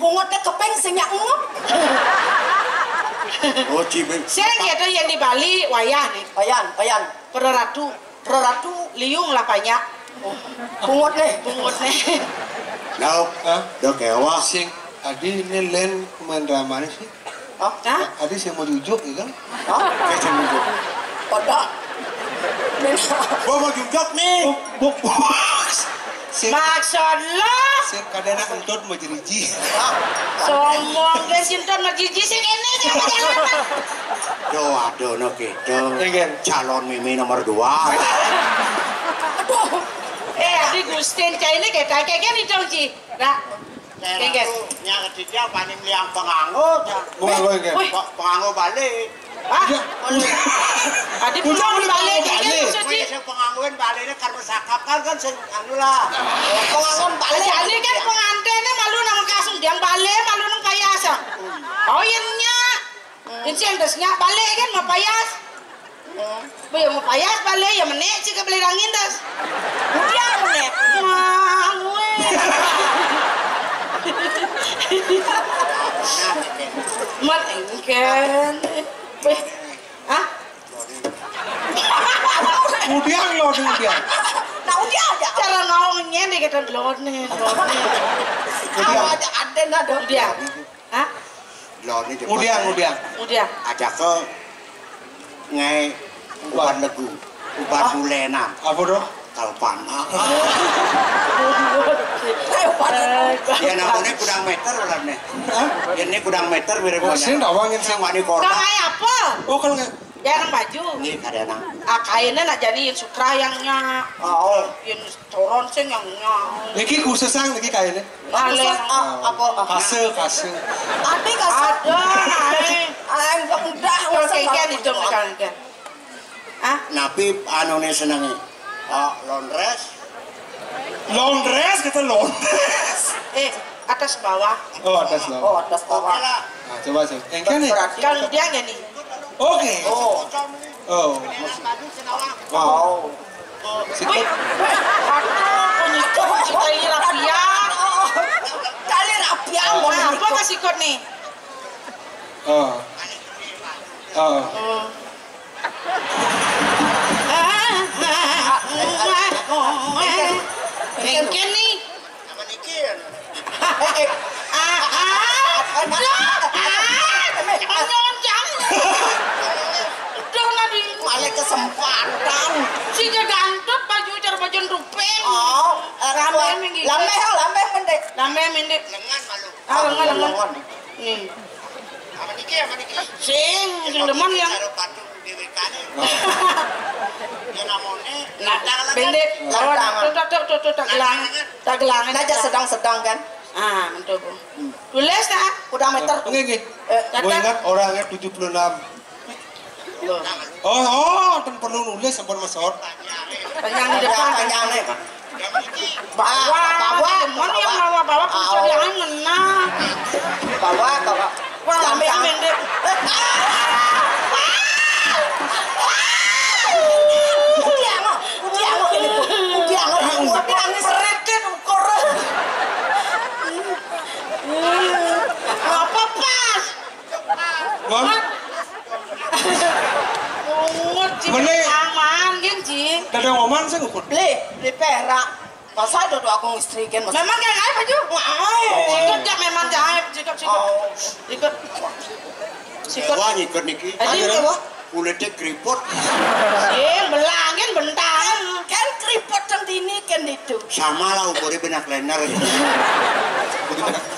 Bungut nek kepeng sing nyak ngep. Oh, cipeng. Sing gitu yang di Bali, wayah nih. Payan, payan. Pro Ratu. Pro Ratu. Liung lah banyak. Bungut nih. Bungut nih. Nah, hah? Udah kewah. Sing, adi ini len main drama nih sih. Hah? Hah? Adi sing mau diujuk, ya kan? Hah? Kayak sing mau diujuk. Pada. Gua mau diujuk nih. Bu, bu, bu. Sing, maksud lo? Sing kadena entut mau jeriji. Sombong, dia sintun mau jeriji, sing ini dia mau jalan. Doa dono gitu. Iya, kan? Calon Mimi nomor dua. Aduh. Eh, adi Gustin, cah ini kayak kayak gini dong, Ci. Nah. Daerah tuh, nya ketiga paling liang penganggo, ya. Penganggo, ya. Wih. Pe-, penganggo balik. Hah? Iya. Adi penganggo balik, iya, maksudnya. Saya penganggoin baliknya karena sakap kan, kan sing anu lah. Penganggoin balik. Jadi kan pengantinnya malu nama kasung, dia balik malu nang kaya asam. Oh, iya, nya. Inci yang terus nya balik kan, mau payas. Boya mau payas balik, ya menek cik beli rangin das. Udah menek. Wah, gue. Mat engken. Hah? Udiang lo, udiang. Nah, udiang aja. Cara ngomongnya deh kita lone, lone. Udiang. Aja ada nado. Udiang. Hah? Lone. Udiang, udiang. Udiang. Aja ke ngai uban legu, uban bulenan. Apa tuh? Kalpan. Ya namanya kudang meter lah nih. Hah? Ini kudang meter mirip. Sing tawangin sing wani kota. Kayak apa? Oh, kalau nggak. Jarang baju. Ini kadang. Ah, kainnya nak jadi sutra yang nya. Oh. Yang Coron sing yang nyau. Niki khusus ang niki kainnya. Balik. Apa? Kase, kase. Ati kase. Ada, Kan. Ah, napi anune senenge? Oh, laundress. Laundress, kita laundress. Eh, atas bawah. Oh, atas bawah. Oh, atas bawah. Oke lah. Nah, coba sih. Engke nih. Kalau dia nggak nih? Oke. Oh. Oh. Wow. Wih, aduh, kunci, kunci kali rapian. Kali rapian. Nah, gua kasih kot nih. Oh. Oh. Engke nih. Ah, ah, aduh, ah, menyonjang. Aduh, Nadine. Malah kesempatan. Si dia gantut baju, cara baju ruping. Oh, eh, rame minggi. Lambe, oh, lambe mendek. Lambe mendek. Lengan malu. Ah, lengan, lengan. Nih. Apa niki, apa niki? Sing, sing demen yang Nah, pendek. Lawan, tuh, tuh, tuh, tuh, tuh, tak gelang. Tak gelang. Aja sedang-sedang kan. Ah, mentu, Bu. Tulis, tak? Udah meter. Nggih, nggih. Eh, gua ingat orangnya tujuh puluh enam. Loh. Oh, oh, ten perlu nulis sampun mesot. Panjang di depan. Panjang nih. Bawa, bawa, bawa, yang bawa, bawa, bawa. Bawa, bawa. Wah, lambe, lambe, Ndek. Udah, mau. Udah, mau ini, Bu. Udah, mau. Tapi nangis. Peretin ukur. Apa pas? Mon? Ungut, Ci. Mene. Aman, gin, Ci. Dadang oman sing ukur. Beli, beli perak. Masa ada dua aku istri kan, Mas? Memang kayak apa, Ju? Wah, sikut ya memang jahit, sikut, sikut. Oh. Sikut. Sikut. Wah, nyikut niki. Tadi apa? Kulitnya keriput. Sing, belangin bentang. Kan keriput yang dini kan itu. Sama lah umurnya benak lener.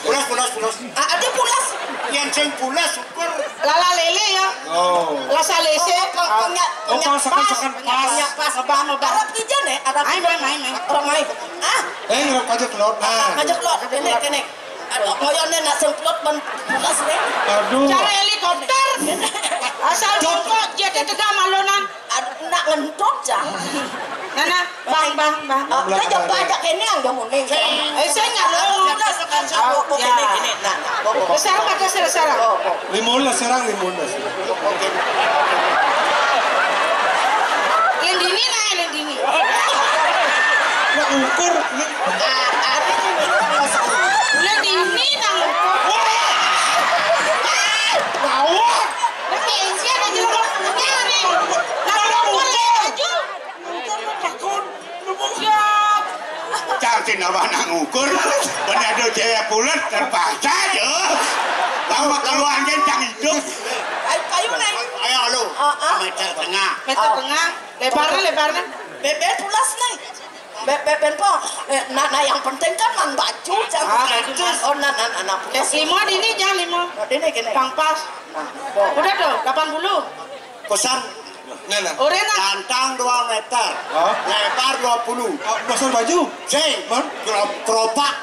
Pulas, pulas, pulas. Ah, ada pulas. Yang sing pulas syukur. Lala lele ya. Oh. Lasa lese. Oh, pokoknya, oh, pokoknya pas, pas, pas, pas. Pokoknya pas. Abang, abang. Arab ijen ya, Arab. Ayo, main, main, main. Orang main. Ah. Eh, ngerok aja telur. Ah, nah. Aja telur. Kene, kene. Aduh, ngoyone nak semplot ban pulas nih. Aduh. Cara helikopter. Asal jongkok, jadi tegak malonan. Aduh, nak ngentut, Jang. Nah, nah, bang, bang, bang. Oh, dia jawab aja kene yang dia mau nih. Eh, saya nggak mau. Udah, sekarang saya mau kene, kene. Nah, nah, mau, mau. Besar apa tuh, besar, besar? Oh, oh. Lima belas, serang lima belas. Oke. Lendini, nah, lendini. Nak ukur. Lendini, nah, ukur. Lawan. Lagi isian aja, nyari. Nah, ukur, aja. Takon, nemu siap. Cang sing awak nak ngukur, ben ada cewek pulet terpaksa aja. Lama keluar kan cang hidup. Kayu, kayu, Neng. Ayo, lu. Ah, ah. Meter tengah. Meter tengah. Lebarnya, lebarnya. Bebek pulas, Neng. Bebek, ben po. Eh, nah, nah, yang penting kan man baju, jangan. Ah, baju, Mas. Oh, nah, nah, nah, nah. Lima di ini, jangan lima. Oh, di ini gini. Pang pas. Nah, oh. Udah tuh, delapan puluh. Kosan. Nah, nah. Orena. Gantang dua meter. Hah? Lebar dua puluh. Ah, pasang baju? Sing. Man? Kro-, keropak.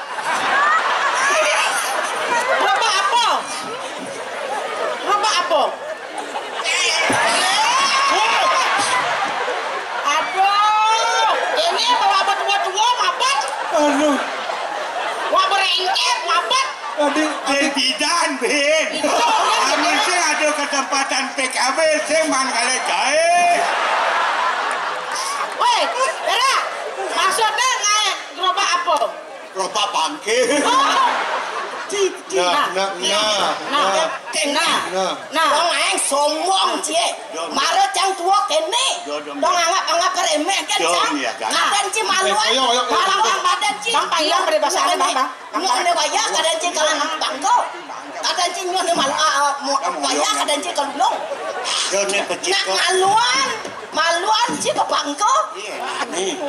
Keropak apa? Keropak apa? Aduh, ini bawa apa tua-tua, mabat? Aduh. Wah, berengket, mabat. Adik, adik. Bidan, Bin. Itu. Amun sing ada kesempatan P K B, sing man kali gae. Weh, Dara, maksudnya ngae gerobak apa? Gerobak bangke. Oh. Ci, ci. Nah, nah, nah, nah, nah. Nah, nah. Nah. Nah. Wong aeng sombong, Cie. Dong. Mare cang tua kene. Dong, dong. Dong anggap, anggap remeh kan, dong, Cang? Iya, kan? Kadang ci maluan. Ayo, ayo, ayo. Malah orang badan ci. Bang, payah pada bahasa Bang, Bang. Nyuh ne wayah kadang ci kalau bangko. Kadang ci nyuh ne mal-, ah, ah, mo-, wayah kadang ci kalau long. Yo, ne pecik. Nak kok maluan, maluan ci ke bangko. Iya, nih.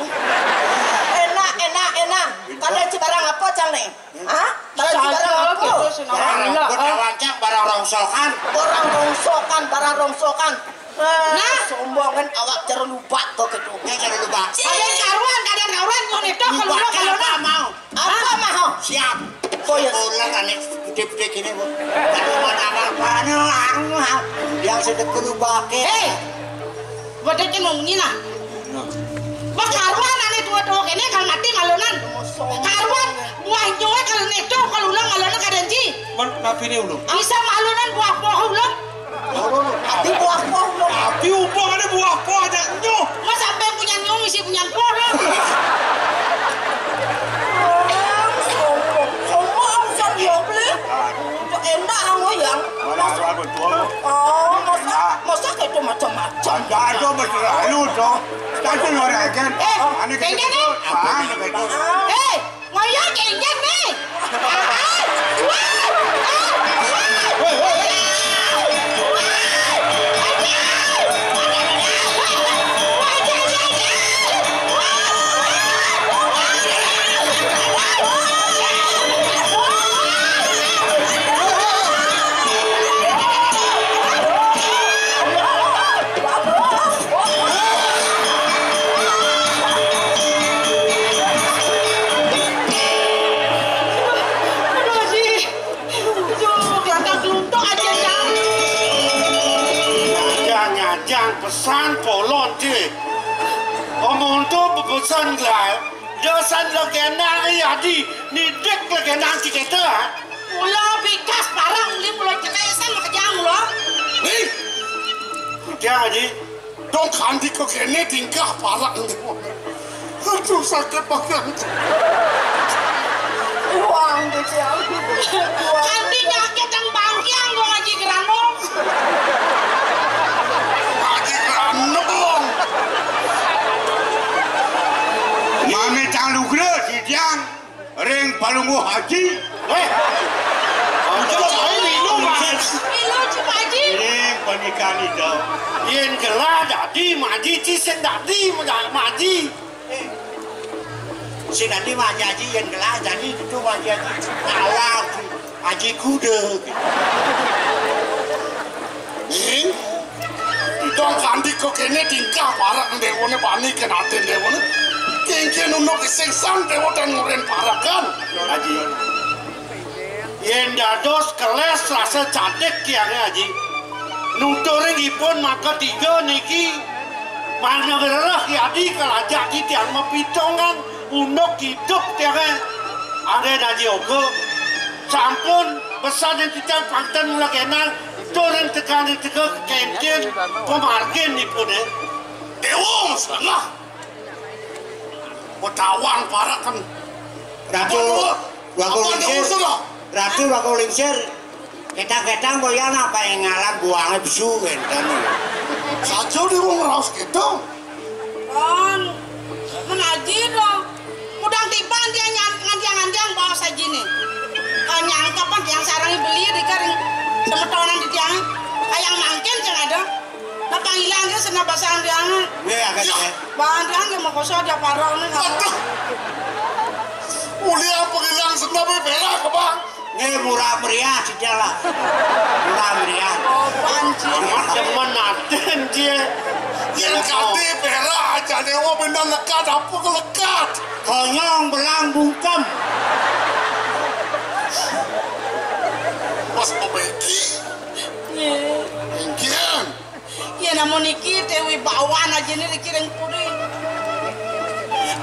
Enak, enak, enak. Kadang ci barang apa, Cang, nih? Hah? Kadang ci barang apa? Gitu, senang. Barang apa, Cang? Barang rongsokan. Barang rongsokan, barang rongsokan. Nah, sombongan awak jero lubak to ketu. Ya, jero lubak. Kadang karuan, kadang karuan, nyone to, kalau lubak lo, kalau apa lo mau? Apa mau? Siap. Oh, ya. Bola kan ini gede-gede gini, Bu. Aduh, mana, mana, mana? Yang sedek berubah ke. Hei, wadah cen mau munyi nah. Wah, karuan ané tua-tua kéné kal mati malunan. Karuan buah nyoé kal néto kal ulang malunan kadén ji. Mén napiné ulung? Bisa malunan buah poh ulung. Tapi buah poh ulung. Tapi umpamané buah poh aja nyuh. Mas sampai punya nyuh misi punya poh dong. Sombong, sombong, sombong, ya beli. Endak, yang. Mana ada tua? Oh, masa, masa gitu macam-macam. Ada, ada, betul. Ayo, dong. Tadi luar aja. Eh, ané kayaknya gitu. Nih. Mana gitu? Eh, ngoyo kayaknya nih. Ah, ah, wah, ah, wah. Aduh, Ji. Aduh, kelantang keluntuk aja, Jang. Jang, jang, pesan polon, Ji. Omong tuh pepesan lah. Dosan lo genang ya, Ji. Nidik lo genang si kita. Mula bikas parang uli mula cekai sen lo kejang lo. Nih. Jang, Ji. Dong kandika kéné tingkah parang. Aduh, sakit banget. Uang gitu ya. Kanti nyakit yang bangkiang gua ngaji geranong. Ngaji geranong. Mami cang lugra, si Jang. Ring Palungguh Haji. Wéh. Ojo aé milu, Mas. Milu, Cik Haji. Ini pernikahan itu. Yén gelah dadi maji, ci sing dadi maji. Sing dadi maji, Haji, yén gelah dadi itu maji, Haji. Alah, Haji kuda. Ning, dong kandika kéné tingkah parak déwané bani kén atin déwané. Kéngkén unduk sing sang déwa tan ngurin parakan. Aji. Yén dados kelés rasa cadik tiangé, Aji. Nuturing ipun maka tiga niki. Mana ngrereh yadi kalajak titiang mapitongan unduk idup tiangé. Anggén Aji Oga. Sampun pesan titiang pangten mula kénang. Turun tekan teka kéngkén pamargin ipuné. Déwa masalah. Petawang parakan. Ratu, Waduh, Waku apa Lingsir. Déwa sudah? Ratu Waku Lingsir. Ketang-ketang boyan apa yang ngalam buangnya besu kénten. Saja déwa ngraos kéto. Kon, menaji dong. Mudang tiban dia nyan-, ngantiang-ngantiang bawa saji nih. Kalau nyangkep kan tiang sarang beli di kering semetonan di tiang. Kayak mangkin sing ada. Nah, panggilan dia sena basang tiang. Nggih, agak. Yah. Bahan tiang dia mau kosong aja parah nih. Waduh. Uli apa hilang sena berak, Bang? Nggih, murah meriah, sida lah. Murah meriah. Oh, panci. Demen aden, Ji. Yén kadé pérak aja déwa bendang lekat apa kelekat. Konyong belang bungkem. Pas pemeki. Nggih. Inggian. Ya namun iki Dewi Bawan aja nih dikirim puri.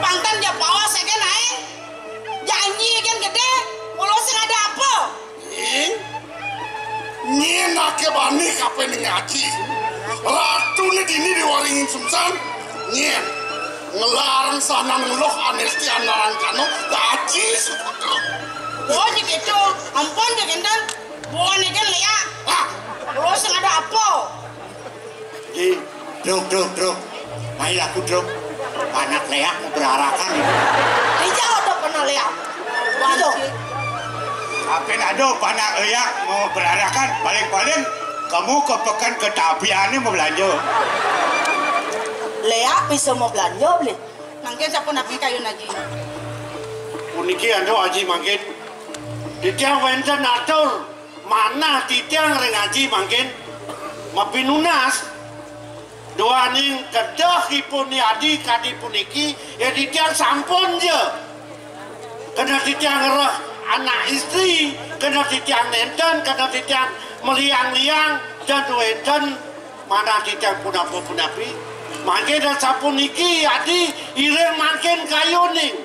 Pangtan dia bawa saya kan aing. Janji kan gedé, kula sing ada apa? Ing? Nyén aké bani kapéning aji. Ratuné dini diwaringin sumsan. Nyén. Ngelarang sanan ngeluh anesti anarang kano aji sukutu. Oh, jadi gitu. Ampun, ya, Genten. Bukan ikan liak. Ah, kula sing ada apa? Ji, Truk, Truk, Truk. Mai laku, Truk. Panak léak mau berarakan. Dijawab dong panak léak. Waduh. Apin ada panak léak mau berarakan, paling-paling kamu ke pekan ke Tapiané mau belanja. Léak bisa mau belanja beli. Mangkin sampun napi kayun aji. Puniki anu aji mangkin. Titiang wénten atur manah titiang ring aji mangkin. Mapinunas. Duaning kedahipun yadi kadi puniki, ya titiang sampun ja. Kena titiang ngereh anak istri, kena titiang nénten, kena titiang Meliang-liang dan wénten manah titiang punapa-punapi. Mangkin dan sapuniki yadi iring mangkin kayuning.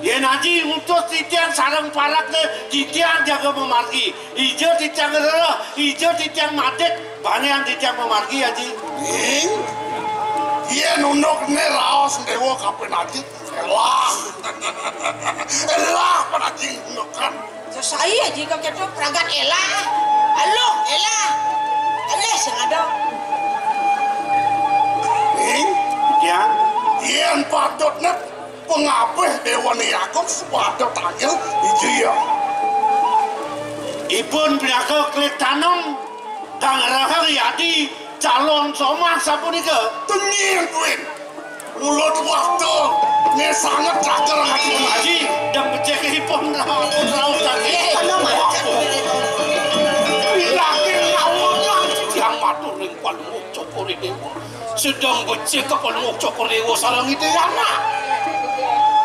Yén aji ngutus titiang sareng parakné titiang jaga mamargi. Ija titiang rereh, ija titiang madit, baniang titiang mamargi aji. Ing, yén unduk né raos déwa kaping aji. Elah. Elah panaji unduk kan. Sesai aji kok kéto pragat elah. Aluh elah. Alih sing ada. Ing, ya, yén patutné pangabih déwané Agung sepatut tanggil ija ya. Ipun pinaka kelit tanem kang rahang yadi calon somah sapunika. Tenying kuwi. Mulut waktu né sanget caker ati. Aji, dan becik ipun rauh tadi. Eh, ana macet. Bilangin ngawulang yang matur ring Palungguh Cokor Dewa. Sedeng becik ka Palungguh Cokor Dewa sareng Ida Yana.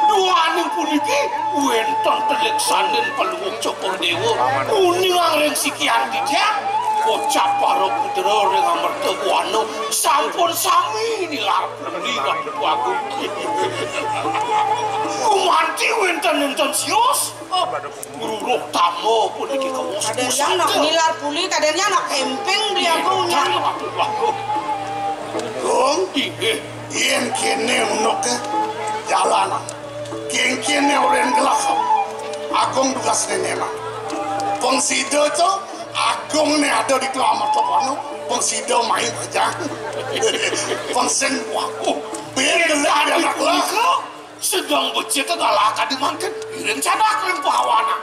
Duaning puniki wénten telik sandin Palungguh Cokor Dewa. Uningang ring sikian titiang. Kocap para putra ring Amerta Buana sampun sami nilar puri Ratu Agung. Gumanti wénten-wénten sios. Oh, Ruruh tama puniki kawos. Kadén yang nak nilar puli, kadén yang nak kemping beli aku nyang. Aduh, aduh. Gung, inggih. Yén kéné unuké jalanan. Kéngkéné orén gelak. Agung tugas nénéna. Pang sida to, Agung né ada di kelamat kono. Pang sida main aja. Pang sing waku. Biar gelak anak lah. Sedeng becik galak kadi mangkin, iring cadak ring pawana.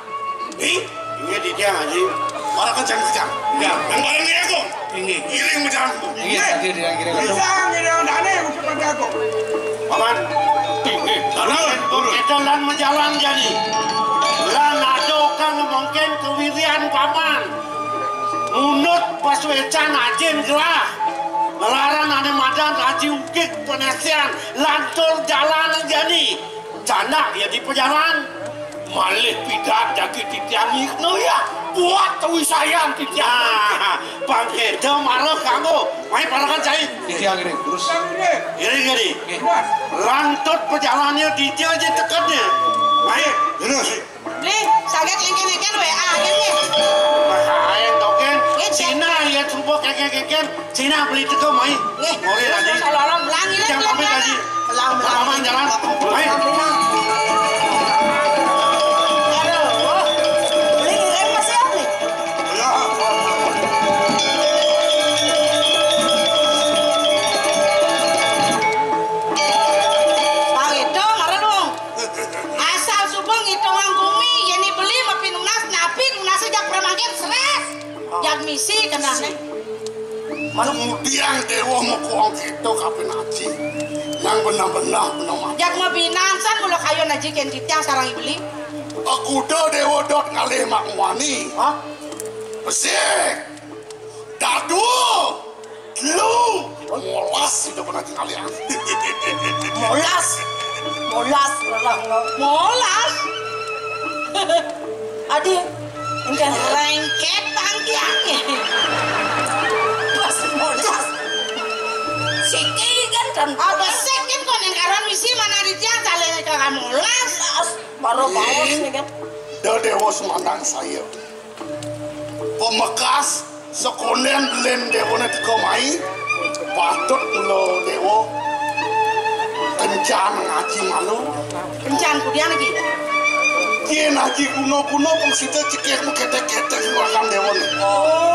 Ih, inggih titiang, Aji. Para kejang-kejang. Ya, yang bareng dia, Agung. Inggih. Iring majalan. Inggih, tadi dia ngiring. Bisa ngiring dane, ucap Agung. Paman. Inggih. Lalu, kita lan majalan jani. Lan ada kang mungkin kewirian paman. Munut pasuécan ajin gelah. Nglarang ané madan Aji Ukik Panasian. Lantur jalan jani. Janak ya di pajalan. Malih pidan jagi titiang ikna ya. Buat tawisayan titiang. Nah, pangkeda marah kanggo. Mai parakan cai. Titiang ini terus. Iring gini. Lantur pajalannya titiang aja tekadnya. Mai. Terus. Beli, saget lengken-lengken W A aja nih. Mas ayan token. Cina ya sumpah keken-keken. Cina beli teko mai. Nggih. Mulai lagi. Salam, salam, belang ini. Yang pamit lagi. Belang, belang. Selamat jalan. Mai. Aduh. Beli ngirim masih apa nih? Bang itu marah dong. Asal suba ngitungang gumi, yén beli mapinunas, napi nunasé jak pramangkin srés. Jak misi kenane. Kemudian Déwa mekuang kita kapin aji. Nang benah-benah benah mati. Jak mabinansan mula kayun aji kén titiang sareng beli. Kuda Déwa dot ngalih mak muani. Hah? Besik. Dadu. Lu. Molas itu pernah kalian. Molas. Molas, lelah, molas. Adi, enggak lengket tangkiangnya. Pas molas. Siki kan kan. Apa sik kan kok ning karuan misi mana di tiang saleh ke kamu las. Baru baos nih kan. Dah Déwa semandang saya. Pemekas sekondén lén Déwané teka mai, patut mula Déwa kencan ngaji malu. Kencan kudian lagi. Yén aji guna-guna pang sida cekek mu ketek-ketek luakan Déwané.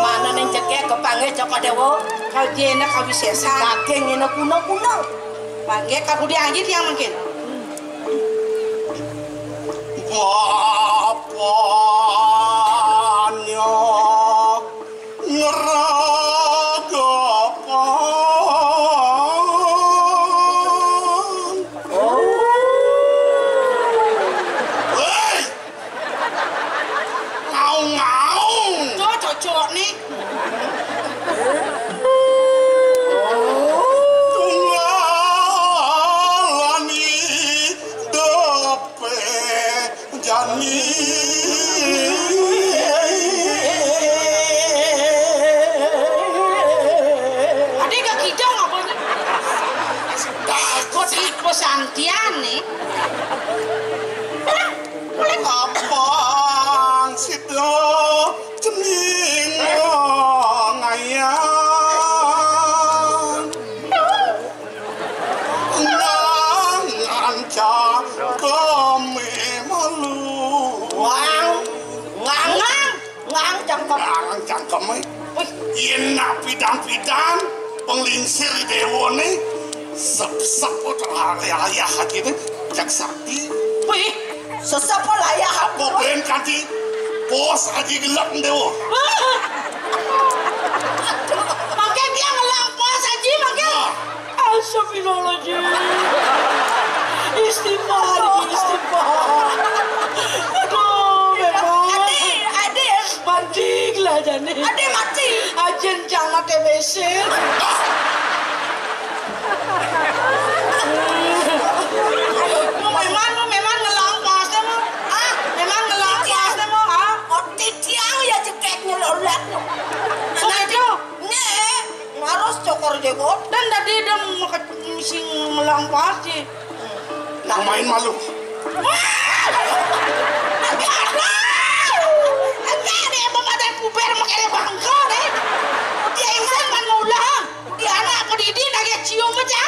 Mana ning cekek kepanggih Cokor Déwa? Kau jena kawisésan. Daging ngene guna-guna. Panggih kakudian aji tiang mungkin. Bapaknya ngeragapan. Hei! Ngaung-ngaung. Tuh, cocok nih. Tunggalani depe jani. Santiane. Abang sida cening ngayang. Nang anca kami malu. Wang, wang, wang, wang, cangkem. Wang, cangkem, eh. Wih. Yen nak pidan-pidan, penglingsir dewa ni, sep-sep terayah aja ni, jak sakti. Wih. Sesapa layah apa? Apa ben kanti pos aji gelap ndewa. Mangke dia ngelang pos aji, mangke. Nah. Astagfirullahaladzim. Istighfar, istighfar. Aduh, memang. Ade, ade. Mati lah jane. Ade mati. Ajen jangan T B C. Memang, memang ngelang pas deh, Mo. Ah, memang ngelang pas deh, Mo. Ah, oh, titiang ya cekek nyelolat. Begitu. Nek, harus cokor jebot. Dan tadi dia mau ke sing ngelang pas sih. Nah, main malu. Wah! Tapi ada. Enggak ada yang memadai puber makanya bangka deh. Dia insan kan mau ulang. Di anak apa di di nage cium aja.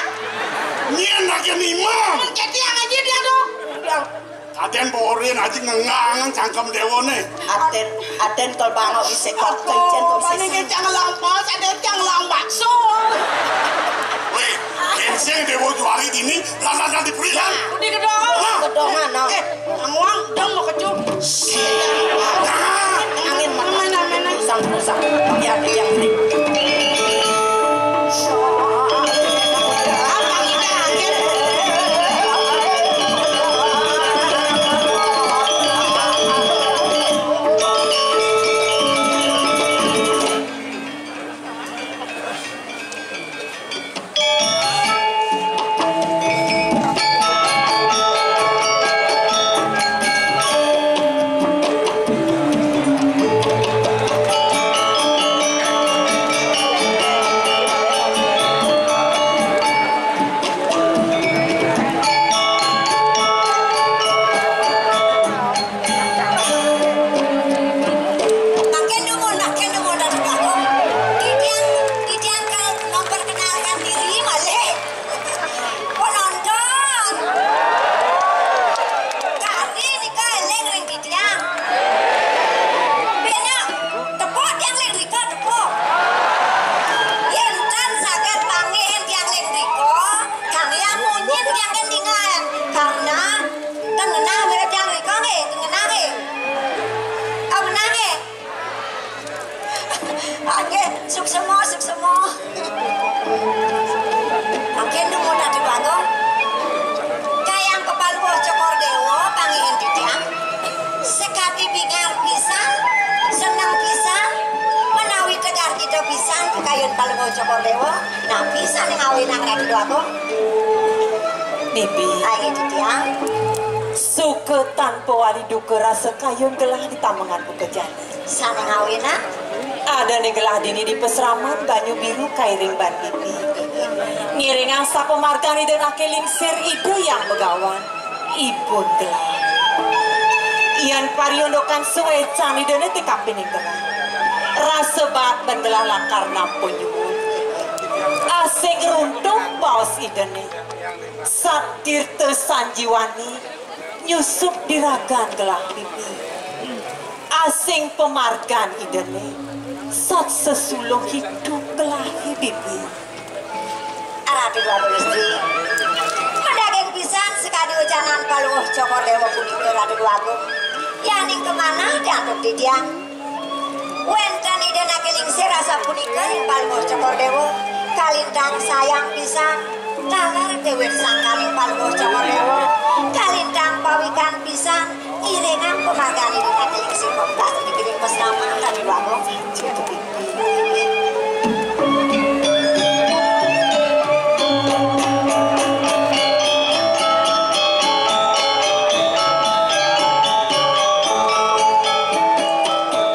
Nyen nage nima. Kan ketiang aja dia tuh. Bilang, aden borin aja ngengang cangkem dewa nih. Aden, aden kol bango bisa kok kencen kok bisa. Paling kencang lampas, aden kencang lambat so. Weh, kenceng dewa juari dini, langan di pria. Udah kedongan. Kedongan, no. Eh, anguang dong mau kecup. Angin mana mana. Usang usang. Ya yang ini. Makin dumun, makin dumun dari belakang. Titiang, titiang kalau memperkenalkan diri, malih. Penonton. Kami nika eling ring titiang. Bena, tepuk tiang ling rika, tepuk. Yen tan saged panggihin tiang ling rika, kami munyin tiang kendingan. Karena Tengenah mirip yang rika nggih, tengenah nggih. Ah, menah nggih. Nggih, suksema, suksema. Nggih, nuwun Adi Bagong. Kayang Palungguh Cokor Dewa, panggihin titiang. Sekadi bingar pisan, seneng pisan, menawi tegar kita pisan, kayun Palungguh Cokor Dewa. Napi sane ngawinang Ratu Agung? Nipi. Ayo, titiang. Suka tanpa wali duka rasa kayun gelah di tamengan buka jani. Sane ngawinang? Adane gelah dini di pasraman banyu biru kairing ban pipi. Ngiringang sapamargan Ida Nake Lingsir Ida Yang Begawan. Ipun gelah. Yan pariondokan suecan Idane tekapining gelah. Rasa baat ban gelah lakar nampa nyuwun. Asing runtuh baos Idane. Sat tirta sanjiwani nyusup di ragan gelah pipi. Asing pamargan Idane. Sat sesuluh idup gelah pipi. Ratu Dwagung Istri. Madaging pisan sakadi wecanan Palungguh Cokor Dewa punika, Ratu Dwagung. Yaning kamanah diantuk titiang. Wenten Ida Nake Lingsir asapunika ring Palungguh Cokor Dewa. Kalintang sayang pisan. Taler dewe sangkaning Palungguh Cokor Dewa. Kalintang pawikan pisan. Iringang pamargane Ida Nake Lingsir pempas dikirim pesrama Ratu Dwagung.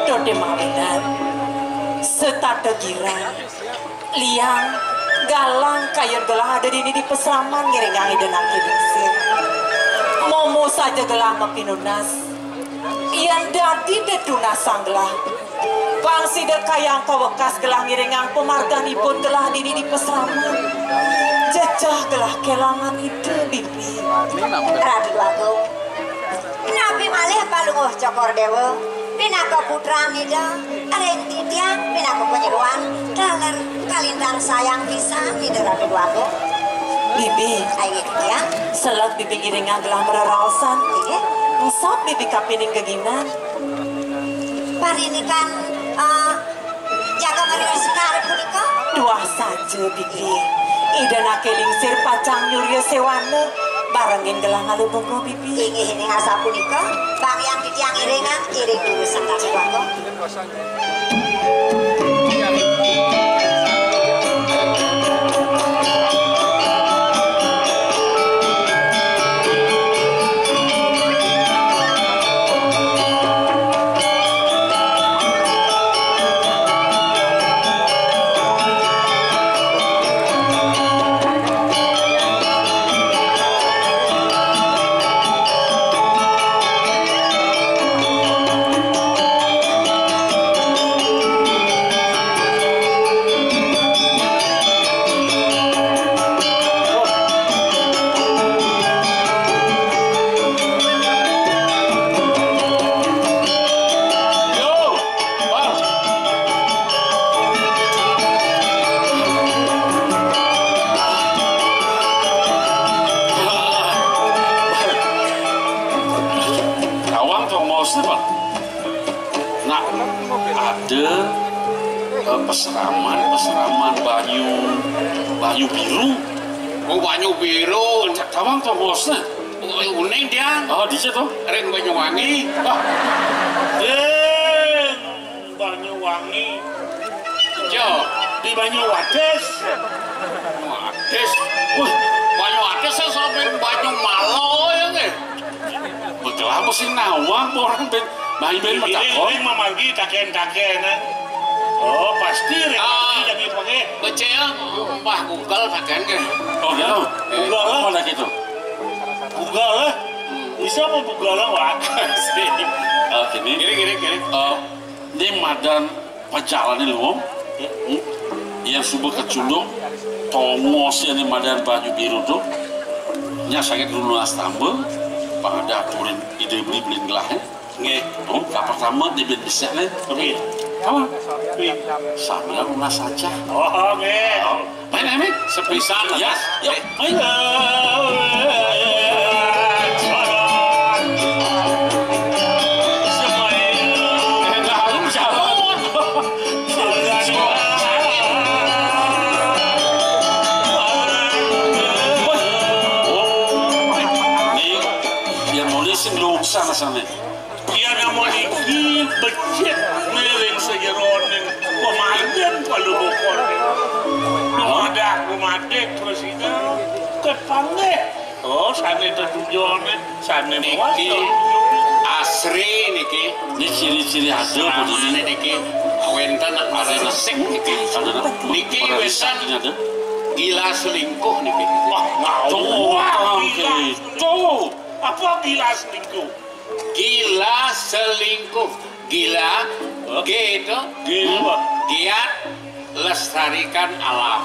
Dode mawinan, setata girang, liang, Galang kayun gelah ada dini di pasraman ngiringang Ida Naki Lingsir. Momo saja gelah mapinunas. Yén dadi dedunasang gelah, pang sida kayang pawekas gelah ngiringang pamarganipun gelah dini di pasraman. Jejeh gelah kelangan Ida, Bibi. Ratu Agung, napi malih Palungguh Cokor Déwa pinaka putran Ida, ring titiang pinaka panyeroan taler kalintang sayang pisan Ida Ratu Agung. Bibi, inggih titiang. Selat Bibi ngiringang gelah mararaosan. Inggih. Engsap Bibi kapining geginan. Parindikan, eh, Jaga Maria Sekar punika? Duah saja, Bibi. Ida Naki Lingsir pacang nyurya séwana, barengin gelah ngalih bunga, Bibi. Inggih, inggih asapunika. Bang yang titiang iringang, iring dulu sang Ratu Agung. Tawang tong mos, Pak. Nah, ada, eh, peseraman, peseraman banyu, banyu biru. Oh, banyu biru. Tawang tong mos, nah. Oh, uning, Dian. Oh, di situ. Ring Banyuwangi. Ah. Eh, Banyuwangi. Jo, di Banyuwadis. Wadis. Wih, Banyuwadis sampai Banyumala ya nggih. Betul apa sih nawang orang ben main ben. Ini, matakon. Ini memargi taken-taken, eh. Oh, pasti ring. Ah, jadi pakai. Becik, Mbah Google taken nggih. Oh, gitu. Eh. Google. Apa lagi tuh? Google, eh? Bisa apa Google, Pak? Sih. Oh, gini. Gini, gini, gini. Oh, ini madan pajalané luwung. Hmm? Yén suba kecundung, tongos yén madan banyu biru to. Nya sanget runa astamba, pang ada aturin Ida beli-beli gelahé. Nggih. Oh, kapertama dia ben bisa nih. Oke. Apa? Oke. Sambil lunas aja. Oh, oke. Oh. Main, main, main. Sepisan, ya. Yuk, main. Nih, yang mau sing lu sana sana. Yen amun iki becik miring sajeroning pemayan palulukoné. Lumadah lumadik prasida kepanggih. Oh, sané tetujoné, sané niki muas. Asri niki. Ini ciri-ciri ada asramané niki wénten nak resik niki. Ada nak? Niki wésan ada. Gila selingkuh niki. Wah, ngawur. Tuh, gila. Tuh. Apa gila selingkuh? Gila selingkuh. Gila, G itu, gila. Giat lestarikan alam.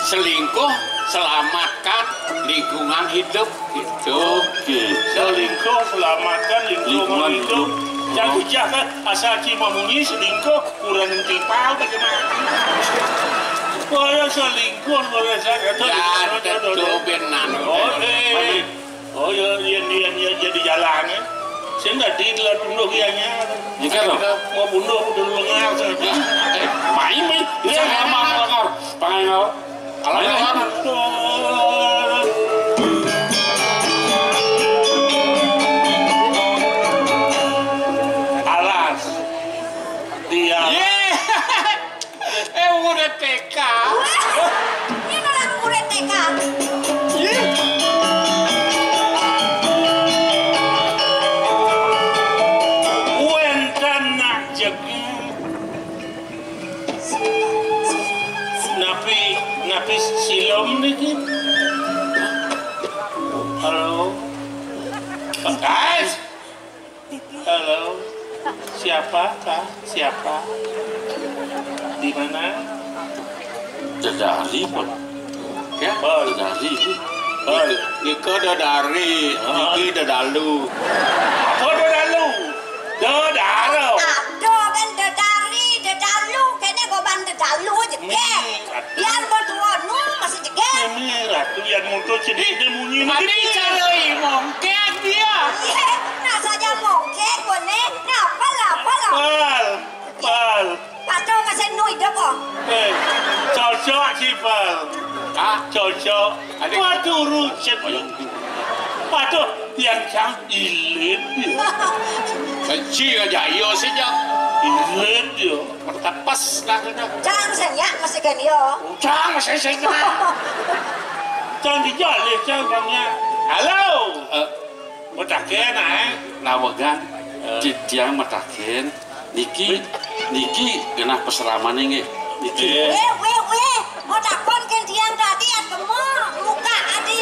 Selingkuh, selamatkan lingkungan hidup. Gitu. Oke. Selingkuh, selamatkan lingkungan hidup. Lingkungan hidup. Jangan, jangan asal cuma munyi selingkuh, kurang timpal bagaimana? Kalau selingkuh, kalau saya kata, ya, tentu benar. Oke. Oh ya, yén, yén, yén jadi jalan ya. Sing dadi telat punduh ki anyar. Iya, to. Mau punduh kudu lengar. Main, main. Iya, emang lengar. Pangai ngau. Kalau lengar. Alas. Dia. Yé. Eh, murid T K. Wah, ini malah murid T K. Wénten nak jegég. Napi Tapi silom niki. Halo. Guys. Halo. Siapa, Kak? Siapa? Di mana? Dedari, Pak. Ya, Bal. Dedari. Bal. Nika dedari, ah, niki dedalu. Apa dedalu? Dedaro. Aduh, kan dedari, dedalu, kene goban dedalu aja, Kak. Biar bertuah nu masih jeger. Ini ratu yang muncul sedih dia munyi. Mami cari mongkek dia. Iya, nah saja mongkek, boleh. Nah, apalah, apalah. Pal, pal. Patuh kasih nu hidup, oh. Eh, cocok sih, pal. Ah, cocok. Ada. Waduh, rucet. Waduh, yang cang ilit. Benci aja, iyo sih, Jang. Ilit, yo. Pertepas, katanya. Cang, saya masih kan, yo. Cang, masih, saya. Cang dijalih, cang, cangnya. Halo. Eh, mutakin, eh. Nawegan. Eh. Ti-, tiang mutakin. Niki, niki genah pasramané nggih. Niki. Iya. Wéh, wéh, wéh. Mau takon kén tiang tadi, at kemo muka adi.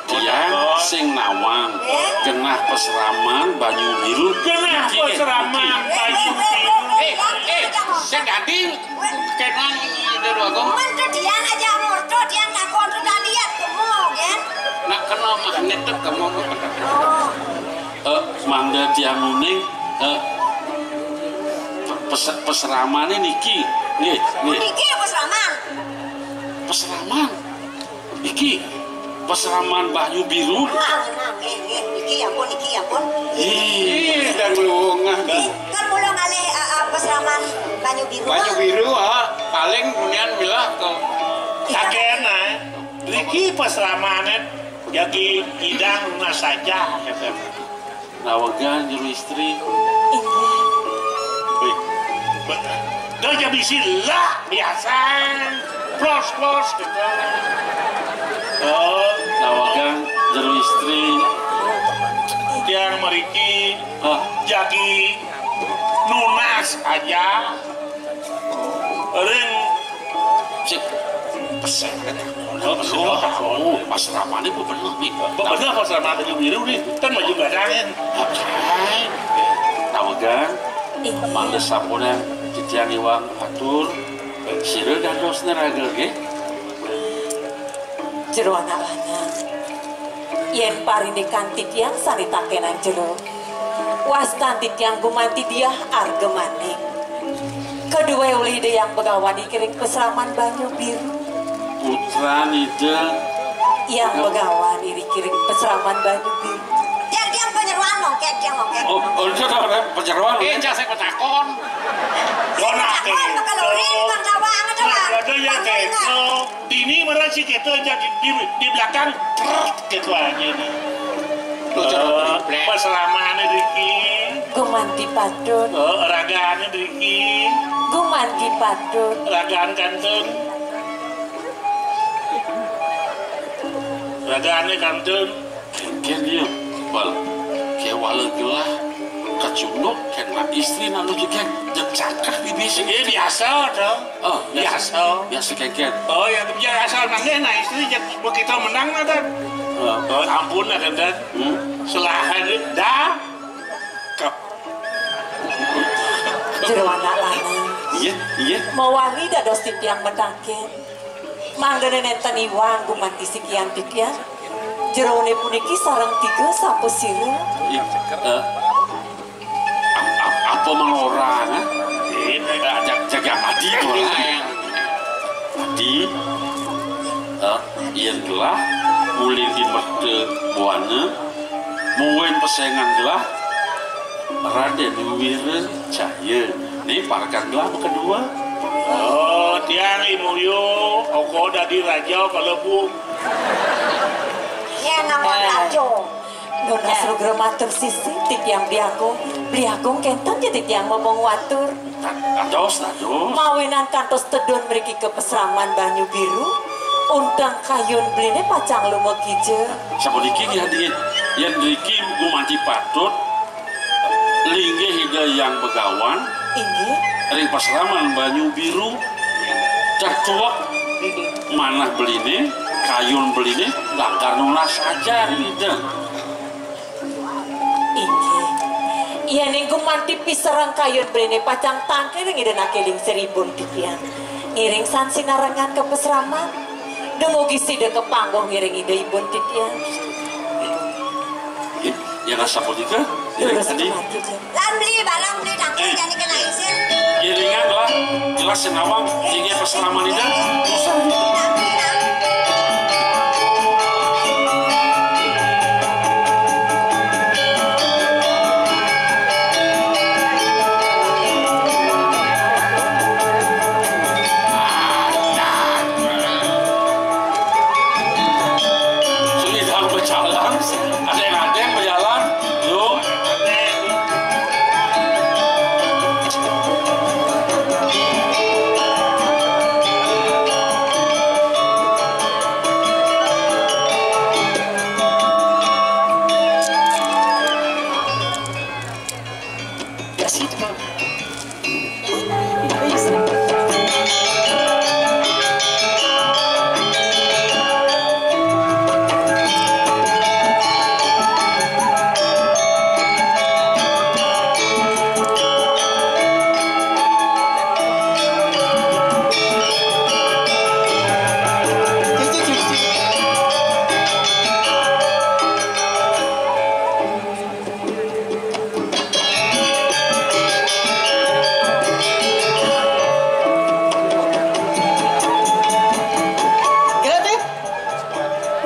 Tiang sing nawang. Eh? Genah pasraman Banyu Biru. Genah pasraman Banyu Biru. Eh, eh, sing dadi kenang Ida Dwagung. Mun teu tiang aja murto, tiang takon teu tadi, at kemo, kan? Nak kena mah nitep kemo. Oh. Eh, mangda tiang uning, eh, pes-, pasramané niki. Nggih, nggih. Niki pasraman. Pasraman. Iki pasraman Banyu Biru. Ah, nggih, nggih. Niki ampun, niki ampun. Ih, dan luwungan. Kan kula ngalih, eh, eh, pasraman Banyu Biru. Banyu Biru, ah, paling kemudian milah ke. Iya. Kakek, nah. Niki pasramané jagi idang saja, kata. Nawegan juru istri. Inggih. Wih, be-, dah jadi sila biasa. Plos, plos, gitu. Oh, nawegan juru istri. Tiang mriki, ah, jagi nunas aja. Ring. Sip. Pesen. Oh, oh, oh, pasramané bebener nih. Bebener pasraman Banyu Biru nih. Kan maju barangin. Oke. Nawegan. Inggih. Mangda sampun titiang iwang atur. Sira dados neraga nggih. Jero anak lanang. Yén parindikan titiang sané takénang jero, wastan titiang gumanti diah arga manik. Kadué olih Ida Hyang Begawan iri ring pasraman Banyu Biru. Putran Ida Hyang Begawan iri ring pasraman Banyu Biru. Tiang, tiang panyeroan mongkek, tiang mongkek. Oh, oh, itu dah, dah, panyeroan. Eh, cak saya petakon. Saya petakon, bakal urin, bang Jawa, amat Jawa. Ada ya, Bang Jawa. Dini mara si kéto aja di, di, di belakang, trrrt, kéto aja nih. Lu cara Eh, beli black. Paselamané driki. Gumanti patut. Eh, ragané driki. Gumanti patut. Ragaan kantun. Ragané kantun. Kénkén ya, Bal. Kéwala gelah kacunduk kén nak istri nak nuju kén, jeg cakak di bisi. Eh, biasa to. Oh, biasa. Biasa. Biasa kénkén. Oh, ya, ya, asal mangga nak istri jeg begitu menang lah, Dan. Oh. Oh, ampun lah, Dan. Hmm? Selahan dah. Kap. Jero anak lanang. Iya, iya. Mawali dados titiang mataken. Mangdané nénten iwang gumanti sikian titiang. Jeroné puniki sareng tiga sapasira. Iya, eh, ap-, ap-, apa mang orang, eh? Ini. Eh, jag-, jaga adi to lah. Adi, eh, yén gelah ulin di merta buana, mungguing pesengan gelah, Radén Wira Jaya. Né parekan gelah makadua. Oh, tiang imuyu, oko dadi raja kalebu. Yén nang raja. Nunas lugra matur sisip titiang Bli Agung. Bli Agung kénten ja titiang momong watur. Dados, dados. Mawinan kantos tedun mriki ka pasraman Banyu Biru, unteng kayun bliné pacang lumekija. Sapuniki nggih, Adi. Yén mriki gumanti patut, linggih Ida Hyang Begawan. Inggih. Ring pasraman Banyu Biru. Cak tuwek. Manah beliné, kayun beliné, lakar nunas ajar Ida. Inggih. Yéning gumanti pisereng kayun beliné pacang tangkil ring Ida naké lingsir ibun titiang. Ngiring san sinarengan ka pasraman. Dumugi sida kapangguh ngiring Ida ibun titiang. Yén asapunika, Leres tadi. Lan beli barang beli tangkil jani kena isin. Iringan lah, jelas sing nawang, inggih pasraman Ida. Sudah berjalan, ada yang ada yang berjalan, yuk.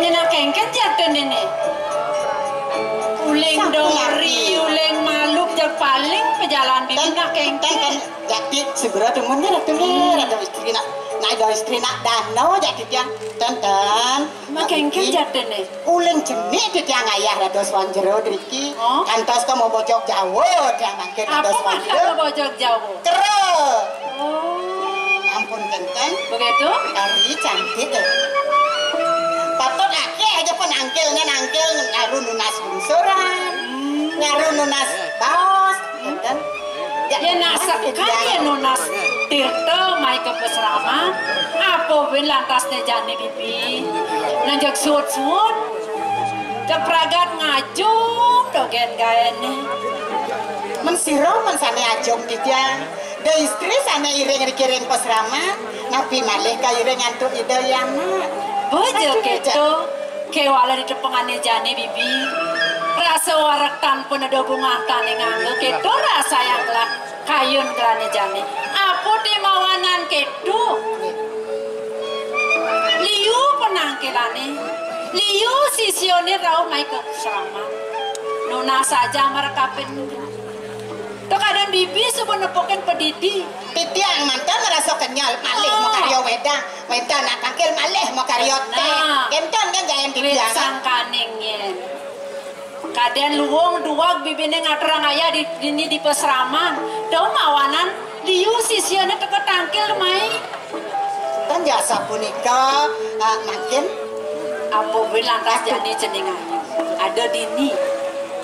Nina kéngkén jatun ini. Uling dori, uling maluk, jak paling pejalan bibir nak kéngkén. Jati segera demen nih, Ratu nih, Ratu istri nak, nak ada istri nak dano, jati tiang. Ten, ten. Makéngkén jatun nih. Uling cenik titiang ayah dados wong jero driki. Oh. Kantos ka mau bojog Jawa tiang mangkin dados wong jero. Apa maksud bojog Jawa? Kero. Oh. Ampun kénten. Begitu? Kari cantik deh. Patut akéh aja penangkilnya nangkil ngaru nunas lungsuran. Hmm. Ngaru nunas baos, kénten. Yén nak sekal yén nunas tirta mai ka pasraman, apa buin lantas né jani bibi? Nah jeg suud-suud, jeg pragat ngajum dogén gaéné. Men sira men sané ajum titiang, da istri sané iring riki ring pasraman, napi malih kairing antuk Ida Hyang Anak. Bojo kéto. Kéwala ditepengané jani bibi, rasa wareg tan pun ada bungah tané nganggo, kéto rasayang gelah kayun gelané jani. Apa té mawanan kéto? Liu penangkilané, liu sisiané rauh mai ka sraman. Nunas saja marep kapin. Tok kadén bibi suba nepukin padidi. Titiang manten ngrasa kenyel malih makarya wédang. Wédang nak tangkil malih makarya téh. Nah. Kénten kan gaén titiang. Sangkaning yén. Kadén luung duwag bibiné ngaturang ayah di, dini di pasraman. Tok mawanan liu sisiané teka tangkil mai. Kan jasa punika, ah, mangkin. Apa buin lantas jani cening ayu? Ada dini.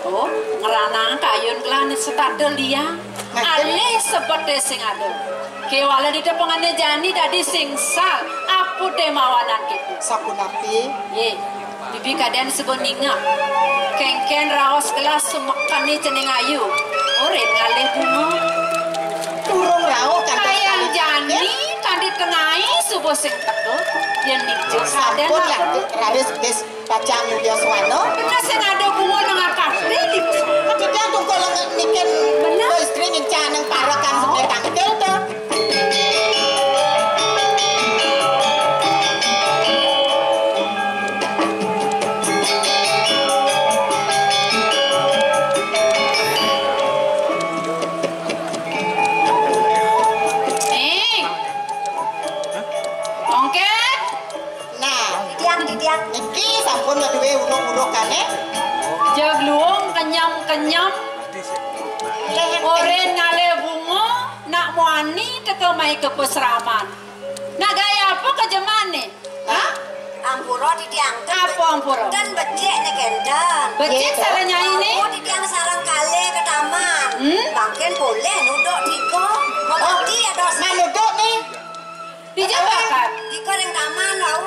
Oh, ngranang kayun gelah setata liang. Mangkin. Alih seperti sing ada. Kéwala ditepengané jani dadi sing sal. Apa té mawanan kéto? Sapunapi? Yé. Bibi kadén suba ningeh. Kéngkén raos gelah sumekané cening ayu. Orahina ngalih bunga. Durung rauh kantos kayang jani kanti tengai suba sing teka. Yén nijih kadén sampun lah, raris bis pacang Yudya Swana. Bener sing ada bunga nang akar di pusat. Kadén tungkul lengen nikin. Bener. Istri ngincanang parekan sampai tangkil to. Eh. Ongkét. Nah, titiang, titiang. Niki sampun madué uruk-uruk kané. Jeg luung kenyem-kenyem. Orahina ngalih bunga, nak muani teka mai ka pasraman. Nak gaé apa ka jemané? Hah? Ampura titiang. Apa ampura? Ten becik né kénten. Becik sareng nyainé? Ampun titiang sareng kalih ka taman. Hmm? Mangkin polih nuduk tiga. Mengati ada. Manuduk nih. Dijabakan. Iko ring taman wau.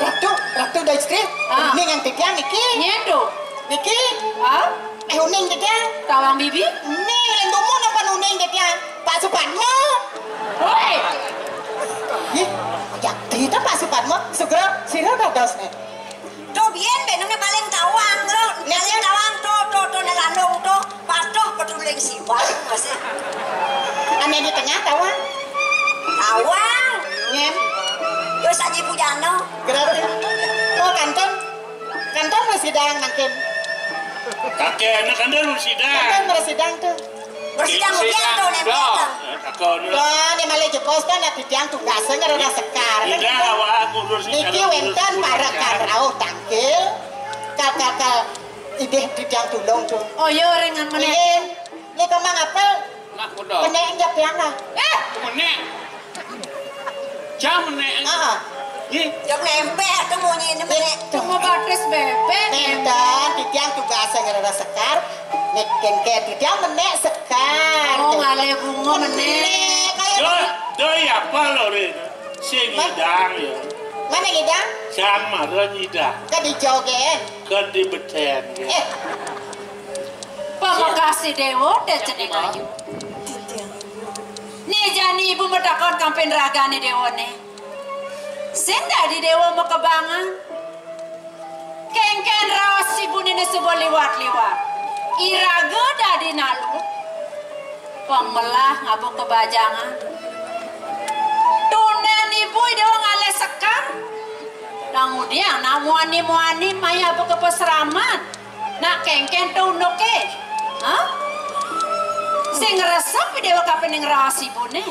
Ratu, Ratu Daistri, ah, uning titiang niki. Nyen to? Niki. Ah? Eh, uning titiang. Tawang bibi? Uning, dumun apa uning titiang? Pak Supadmo. Woi. Ih, jak tita Pak Supadmo. Segera, sira dados nih. To biyen benenge paling tawang, lho. Paling tawang to, to, to, ne landung to. Patuh petuling siwang masih. Ane di tengah tawang. Tawang. Nyen. Yo saji pujana. Gratis. Oh, kantun. Kantun wis sidang mangkin. Kakek anak kantun wis sidang. Kantun wis sidang tuh. Bersidang udian to, nempel to. Takon. Lah, nek malih jebos to, nek titiang tugas sing ngrereh sekar. Indah, awak aku terus. Niki wenten parekan rauh tangkil. Kal, kal, kal. Idih titiang tulung to. Oh, iya, ringan meneh. Nggih. Nika mang apel. Nak kuda. Penek njep piana. Eh, menek. Jam menek. Heeh. Nggih. Jam nempel to munyine menek. Cuma batis bebek. Nenten, titiang tugas sing ngrereh sekar. Nek kengken titiang menek sekar. Oh, ngalih bunga menek. Menek, kaya yo, doi apa lho, Rin? Sing ngidang ya. Mana ngidang? Sang mara nyidang. Ka dijogen. Ka dibeten. Eh. Pamakasih Dewa, dejening ayu. Ni jani ibu matakon kampin ragane Dewane. Sing dadi Dewa makebangan. Kengken raos ibune ne suba liwat-liwat. Iraga dadi nalu. Pang melah ngaba kabajangan. Tunden ibu Dewa ngalih sekar. Nang udiang nak muani-muani maya ngaba ka pasraman. Nak kengken to unduke. Hah? Sing ngresep Dewa kapining raos ibune.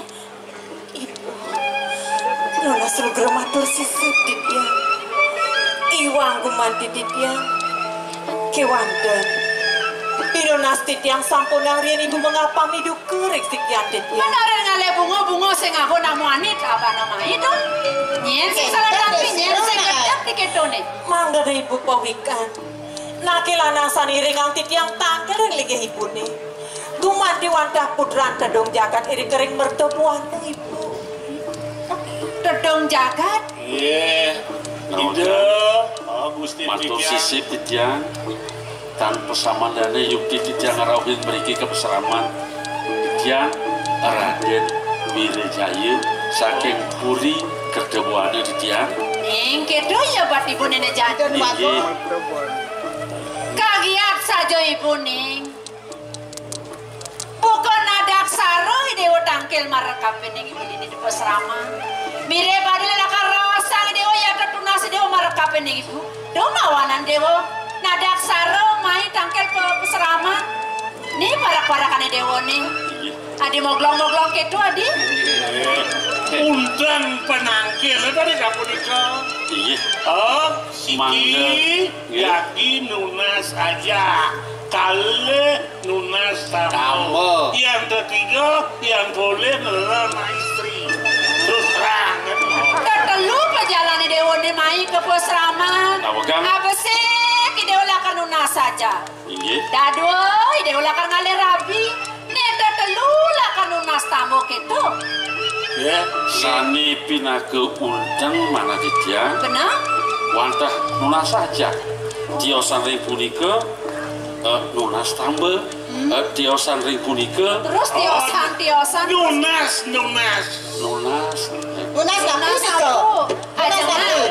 Ibu, nunas lugra matur sisip titiang. Iwang gumanti titiang. Kewanten. Pinunas titiang sampunang riin ibu mangapami duka ring sikian titiang. Bener ngalih bunga-bunga sing ngaba nak muani abana mai to. Nyen sing salah tapi nyen sing gedeg diketone. Mangda ibu pawikan. Nake lanang sane iringang titiang tangkil ring linggih ibune. Gumanti wantah putran tedung jagat iring kering merta buana ibu. Tedung jagat? Nggih. Ida, oh, Gusti matur titiang. Sisip titiang. Tan pasamandane yukti titiang ngrauhin mriki ka pasraman. Titiang Raden Wirajaya saking Puri Kerta Buana titiang. Ning keto ya bat ibu nene janten. Inggih. Kagiat saja ibu ning. Buka nadaksara Dewa tangkil marekapining ibu dini di pasraman. Mire badile lakar rosang Dewa ya tetunas Dewa marekapining ibu. Dumawanan Dewa nadaksara mai tangkil ke pasraman. Ni parak-parakane Dewa ni. Inggih. Adi moglong-moglong keto, Adi. Inggih. Unteng penangkil tadi sapunika. Inggih. Oh, siki. Mangga. Inggih. Jagi nunas aja. Kalih nunas tamba. Tamba. Yang ketiga, yang boleh ngelarang istri. Terus terang, kan? Tetelu pajalane Dewa ni mai ke pasraman. Apa, Kang? Apa sih, ki Dewa lakar nunas aja. Inggih. Dadua, Ida lakar ngalih rabi. Nek tetelu lakar nunas tamba keto. Nggih. Sane pinaka unteng manah titiang. Bener? Wantah nunas aja. Tiosan ring punika, eh, nunas tamba. Hmm. Eh, tiosan ring punika. Terus tiosan, oh, tiosan. Nunas, nunas. Nunas. Nunas apa? Nunas sih, apa? Kok? Nunas ajengan. Nasi.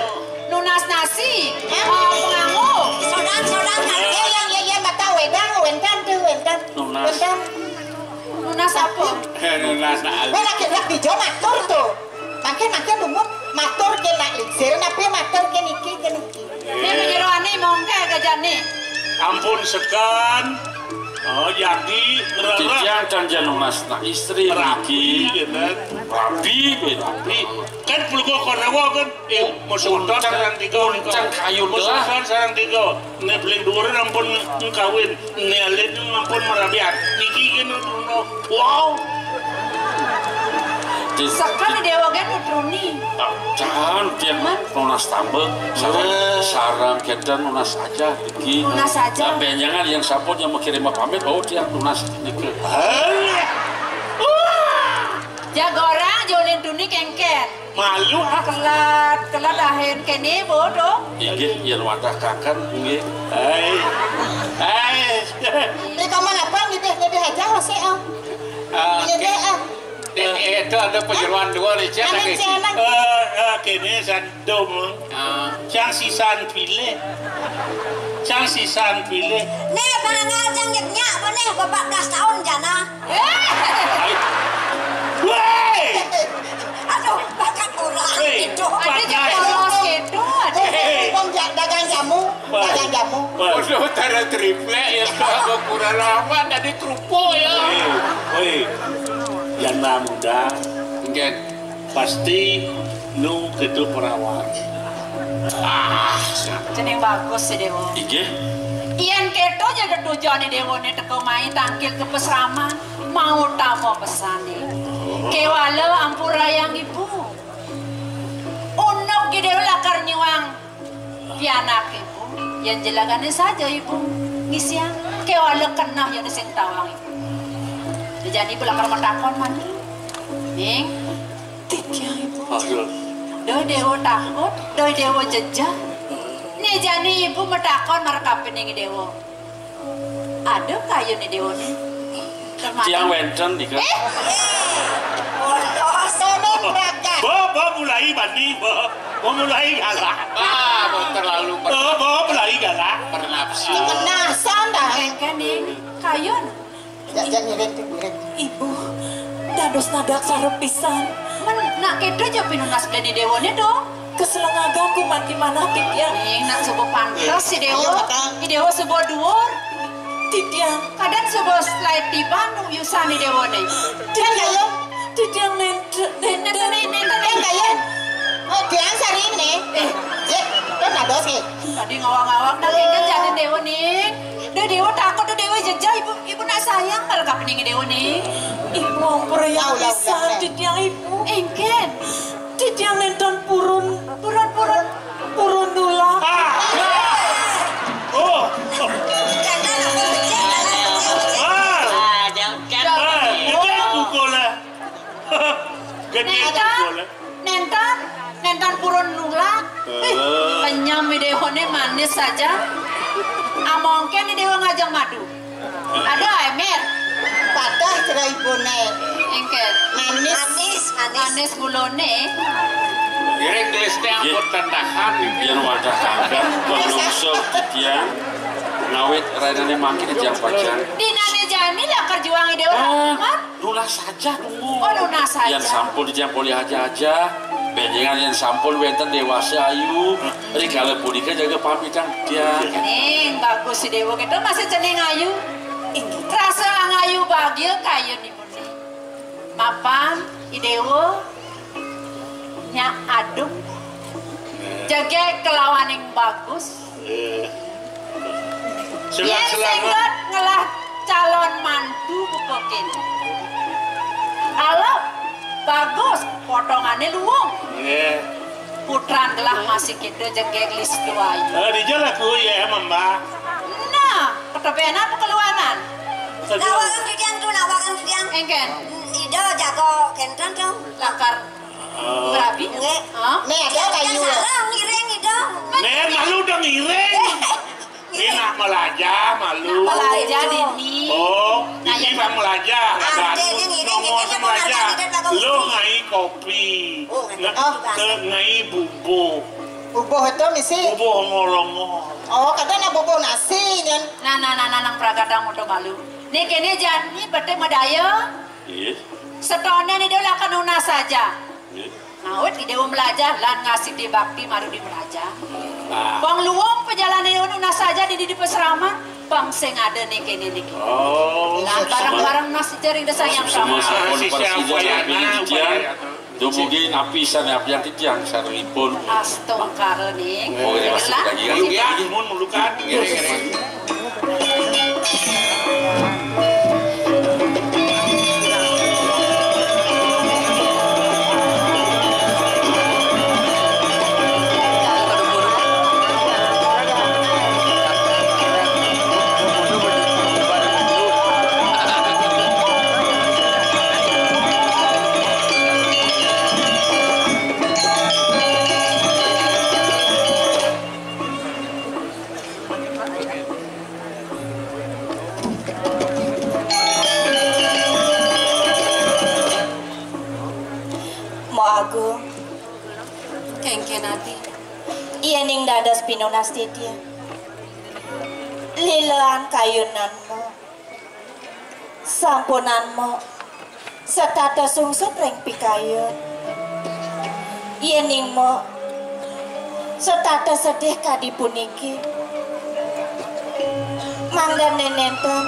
Nunas nasi. Hah? Oh, pengango. Sodan, sodan, kan? Iya, iya, iya, iya, mata wedang, wentan tuh, wentan. Nunas. Wentan. Nunas apa? Eh, nunas, nah. Wah, laki-laki jo matur tuh. Makin, makin dumun, matur ke nak lingsir, napi matur ke niki, ke niki. Ini menyeruani mongke gajah nih. Ampun sekan. Oh, jadi ngerereh. Titiang kan jan nunas nak istri rabi, niki. Gitu. Rabi, gitu. Rabi. Kan puluh korewa kan. Eh, musuh udan sareng tiga, unceng kayu, musuh udan sareng tiga. Nek beling dhuwur ampun kawin, nek alit ampun merabian. Niki kena turun. Wow. Sekan Dewa kan nutruni. Ah, jangan, tiang nunas tamba. Sareng, eh, sareng kedan nunas aja, niki. Nunas aja. Nah, benjangan yang sampun yang mengirim pamit, oh, tiang nunas niki. Alah. Wah. Jaga orang, jolin tuni kengken. Malu ah. Kelat, kelat dahin kéné, Bu, to. Inggih, yén wantah kangen, inggih. Hai. Hai. Di kamar apa, nitih-nitih aja, José, ah. Ah, nitih, ah. Eh, eh, itu ada penyeruan dua nih, Cak, lagi. Anak si anak. Eh, eh, kéné sandum. Ah. Cang sisan pilih. Cang sisan pilih. Né, bangal cang nyet nyak, apa né, bapak das tahun jana. Hai. Wéh! Aduh, bakat orang. Wéh, itu. Ada bakat. Jam polos gitu, ada. Héi. Bang, ja-, dagang jamu, dagang jamu. Waduh, tara triplek ya, kok kurang lama tadi kerupuk ya. Wéh, wéh. Janda muda. Enggak. Pasti nu kéto perawan. Ah, cening bagus si Déwa. Inggih. Yén kéto ja tujuané Déwané teka mai tangkil ka pasraman, mau tama pesané. Kéwala ampurayang ibu. Unduk gé Déwa lakar nyuang pianak ibu. Yén jelegané saja ibu ngisian. Kéwala keneh yén sing tawang ibu. Jani ibu lakar matakon mani. Ning. Titiang ibu. Aduh. Doi Déwa takut, doi Déwa jejeh. Né jani ibu matakon marep kapining Déwa. Ada kayuné Déwa né. Tiang wénten nika. Eh, eh. Sono raga. Bo, bo mulai bani, bo. Bo mulai galak. Ah, bo terlalu ber- Bo, bo mulai galak. Bernafsu. Kenasan dah. Engké ning kayun. Ya, ya, ngirit, ngirit. Ibu, dados nadak sarep pisan. Men, nak kéto ja pinunas dani Déwané to. Keselengagan ku manti manah titiang. Ning, nak suba pantes si Déwa. Ayo, Kak. I Déwa suba duur. Titiang. Kadang suba selai tiban nu yusan i Déwané. Titiang, titiang nénten, nénten, nénten, nénten. Oh, tiang sari né. Eh. Yé, kan dados, yé. Tadi ngawang-ngawang, nak kéto jani Déwa, ning. Duh, Déwa takut, duh, Déwa jejeh, ibu, ibu nak sayang, malah kapining Déwa, ning. Ibu ampura ya pisan, titiang ibu. Engkén. Titiang nénten purun, purun, purun, purun nulak. Ah. Oh. Ah. Ah, jangan. Ah, gedé pukulé. Gedé pukulé. Nénten, nénten purun nulak. Ih, penyam i Déwané manis saja. Amongkén i Déwa ngajeng madu. Ada, Emir. Patah cerai ibuné. Engkén. Manis. Manis, manis. Manis gulané. Ngiring gelis téh ampun tendahan. Yén wadah kangkan, penglungsur titiang. Ngawit rainané mangkin titiang pacang. Dinané jani lah kerjuang i Déwa. Ah. Nunas saja dulu. Oh, nunas saja. Yén sampun titiang polih aja-aja. Bénjéngan yén sampun wénten déwasa ayu. Rikala punika jaga pamitan titiang. Ning, bagus i Déwa kéto masih cening ayu. Inggih. Rasa ngayu bagia kayun ibuné. Mapan i Déwa nyak adung. Jegég kelawaning bagus. Eh. Yén selamat, selamat. Senggot ngelah calon mantu buka kéné. Alep, bagus, potongané luung. Nggih. Putran gelah masih kéto jegég listu ayu. Eh, dija laku ya, Mbah. Nah, ketebénan apa keluanan? Aduh. Nawakan titiang to, nawakan titiang. Engkén. Ida jaga kénten to. Lakar. Eh. Berabi? Nggih. Hah? Né ada kayu. Sareng ngiring Ida. Né malu dong ngiring. Ini nak melajah malu. Nak melajah dini. Oh, ini bang melajah. Ada yang ini, ngomong ini, sama ngomong melajah. Ada di dalam. Lo ngai kopi. Oh, nggak tahu juga. Ngai bubuh. Bubuh itu misi. Bubuh ngolongo. Oh, kadang nak bubuh nasi nyen. Nah, nah, nah, nah, nang pragatang moto malu. Né kéné jani beté madaya. Iya. Setoné né dia lakar nunas saja. Iya. Ngawit i Déwa melajah lan ngasih bakti maru di melajah. Nah. Wong luung pejalané nunas saja di, di pasraman, bang sing ada né kéné niki. Oh. Lan bareng-bareng nasi jaring desa yang sama. Sama-sama. Dumugi napi sané abdi titiang sarengipun. Astungkara ning. Oke, Mas, lagi, lagi, lagi. Mun mulukan. Kéngkén adi. Yéning dados pinunas titiang, lilean kayunan Mbok. Sampunan Mbok setata sungsut ring pikayun. Yéning Mbok setata sedih kadi puniki, mangda nénénten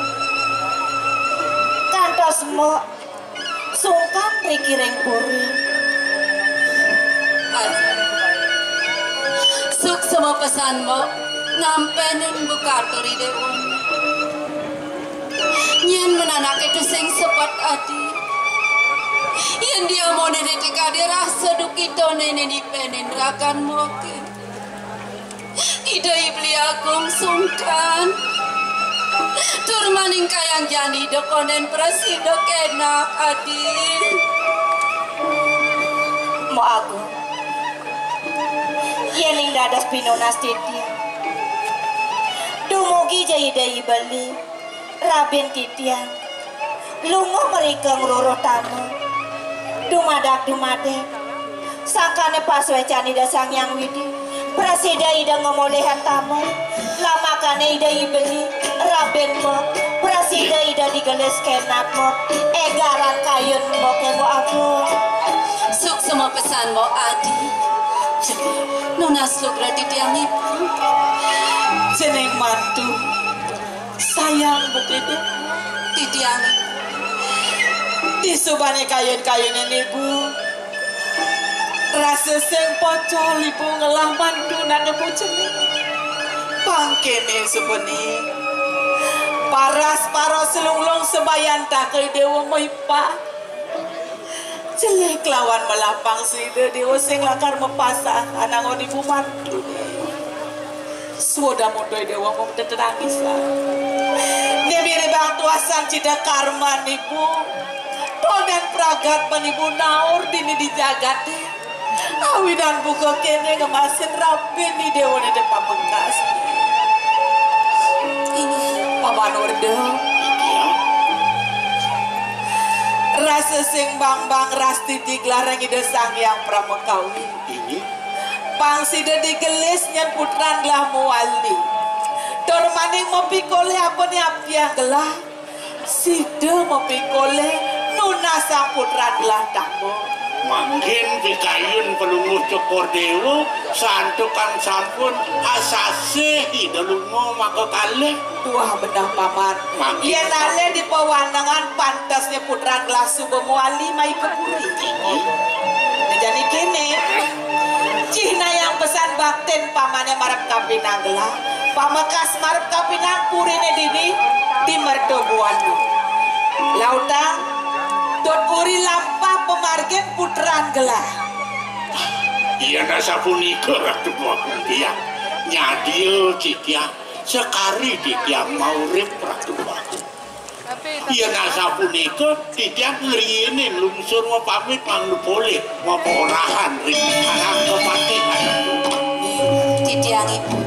kantos Mbok sungkan riki ring puri. Adi, suksma pesan Mbok ngampenin buka atur Ida Wong. Nyén men anaké tusing sepet adi. Yén diamoné niti kadi rasa dukitané né dipenin rakan Mboké. Ida I Beli Agung sungkan. Tur maningkayang jani Ida kondén prasida kénak adi. Mbok Agung, yéning dados pinunas titiang, dumugi ja Ida I Beli, rabin titiang lunga mrika ngruruh tama. Dumadak-dumadék, sangkané pasuécan Ida Sang Hyang Widhi, prasida Ida ngamolihang tama. Lamakané Ida I Beli, rabin Mbok, prasida Ida digelis kénak Mbok, égaran kayun Mbok, Mbok Agung. Suksma pesan Mbok adi. Nunas lugra titiang ibu. Jeneng mantu sayang bukti titiang. Disubané kayun-kayunan ibu, rasa sing pocol ibu ngelah mantunan ibu jeneng. Pangkéné subané paras-paros lunglung sabayantaka Déwa Mahipa. Jelé kelawan melapang sida Déwa sing lakar mapasah anangon ibu mantu. Suda muda Déwa mung tetenangisan. Nibiri bang tuasan cita karman ibu. Tonden pragat penibu naur dini di jagaté. Awinan buka kéné ngemasin rabin Déwa nete pamengkas. Paman Werda. Rasa sing bangbang rasti diglarang Ida Sang Hyang Pramakawi. Inggih. Pang sida digelis nyén putran gelah mawali. Tur maning mapikolih apa ni apiang gelah. Sida mapikolih nunasang putran gelah tama. Mangkin pikayun Palungguh Cokor Déwa, santukan sampun asasih Ida lunga maka kalih. Tuah bedah paman. Mangkin. Yén alih di pawanengan pantesnya putran gelah suba mawali mai ka puri. Inggih. Nah, jani kéné, cihnayang pesan baktin pamané marep kapinang gelah. Pamekas marep kapinang puriné dini di Mertobuana. Lautang, Tut Uri lampah pamargin putran gelah. Yén asapunika, Ratu Bagus. Iya, nyadia titiang sekari titiang maurip, Ratu Bagus. Yén asapunika, titiang ngriyinin lungsur mapamit mangda polih maporahan ring anak kepatihan. Titiang ibu.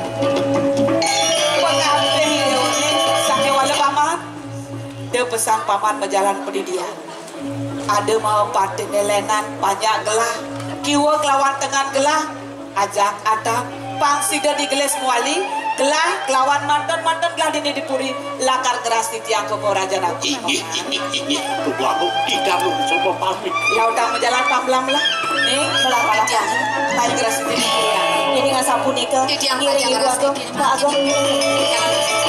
Pangapih Ida Wong sakéwala paman. Da pesan paman majalan padidian. Ada mawa patiné lénan panjak gelah, kiwa kelawan tengen gelah, ajak atap, pang sida digelis mawali, gelah kelawan manten-manten gelah dini di puri, lakar ngrastiti angka pamrajan aku. Inggih, inggih, inggih. Tuan, kita belum semua pamit. Lautang majalan pambelam lah. Nih, melah-melah. Inggih. Ayo ngrastiti di puri. Ini ngan sapunika. Titiang ngiring panjang ibu ngrastiti aku, Pak Agung. Nggih.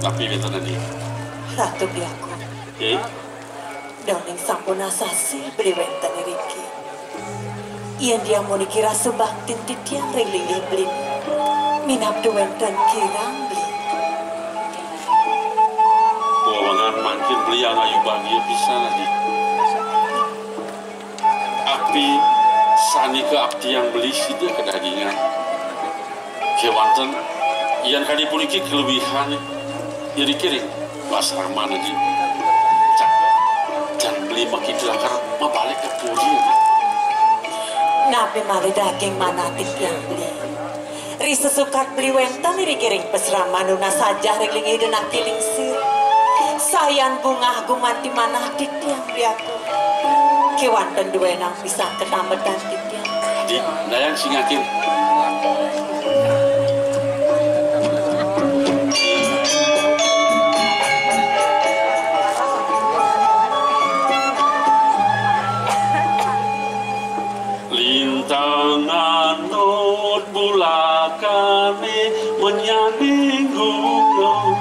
Tapi wénten adi. Ratu Biaku. Nggih. Daning sampun asasih beli wénten iriki. Yén diamoniki rasa baktin titiang ring linggih beli. Minab wénten kirang beli. Wewengan mangkin beli angayuban iya pisan, adi. Anika abdi yang beli sida kadagingan. Kéwanten, yan kadi puniki kaluihan iri ring pasraman niki. Cak, jan beli makita lakar mabalik ka puri. Napi malih daging manah titiang beli? Ri sesukat beli wénten iri ring pasraman nunas ajah ring linggih Ida Naki Lingsir. Sayan bungah gumanti manah titiang beli aku. Kéwanten duénang pisan katambetan titiang. Di, dayang singakin. Lintang anut bulakané menyaning gunung.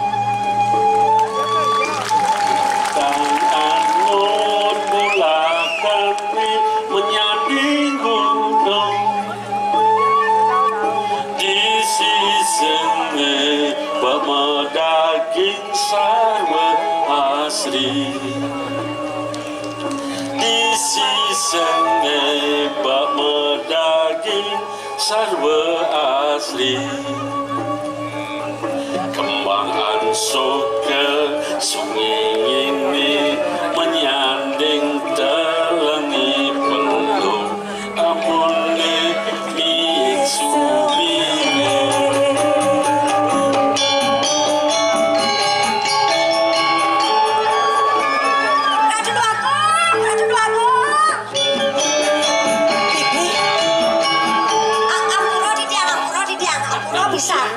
Lintang anut bulakané menyaning gunung. Di sisengé bak madaging sarwa asri. Di sisengé bak madaging sarwa asri. Kembang ansuka sunginginé menyanding telengé pelung. Amun né miik suminé. Ratu Dwagung, Ratu Dwagung. Bibi. A-, ampura titiang, ampura titiang, ampura pisan.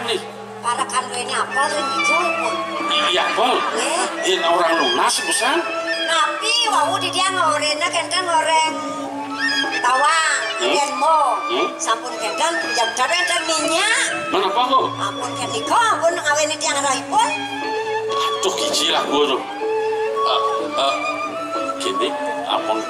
Parekan duéné apel ring dija, Pun. Iya, apel. Nggih. Yén orang nunas, busan. Napi wau titiang ngoréngna kénten, ngoréng tawang, hmm? Yén mo. Hmm? Sampun kénten, jam wénten minyak. Menapa, Bu? Ampun, kén nika, ampun ngawini tiang rahipun. Aduh, kiji lah, Guru. Eh, eh, gini, ampun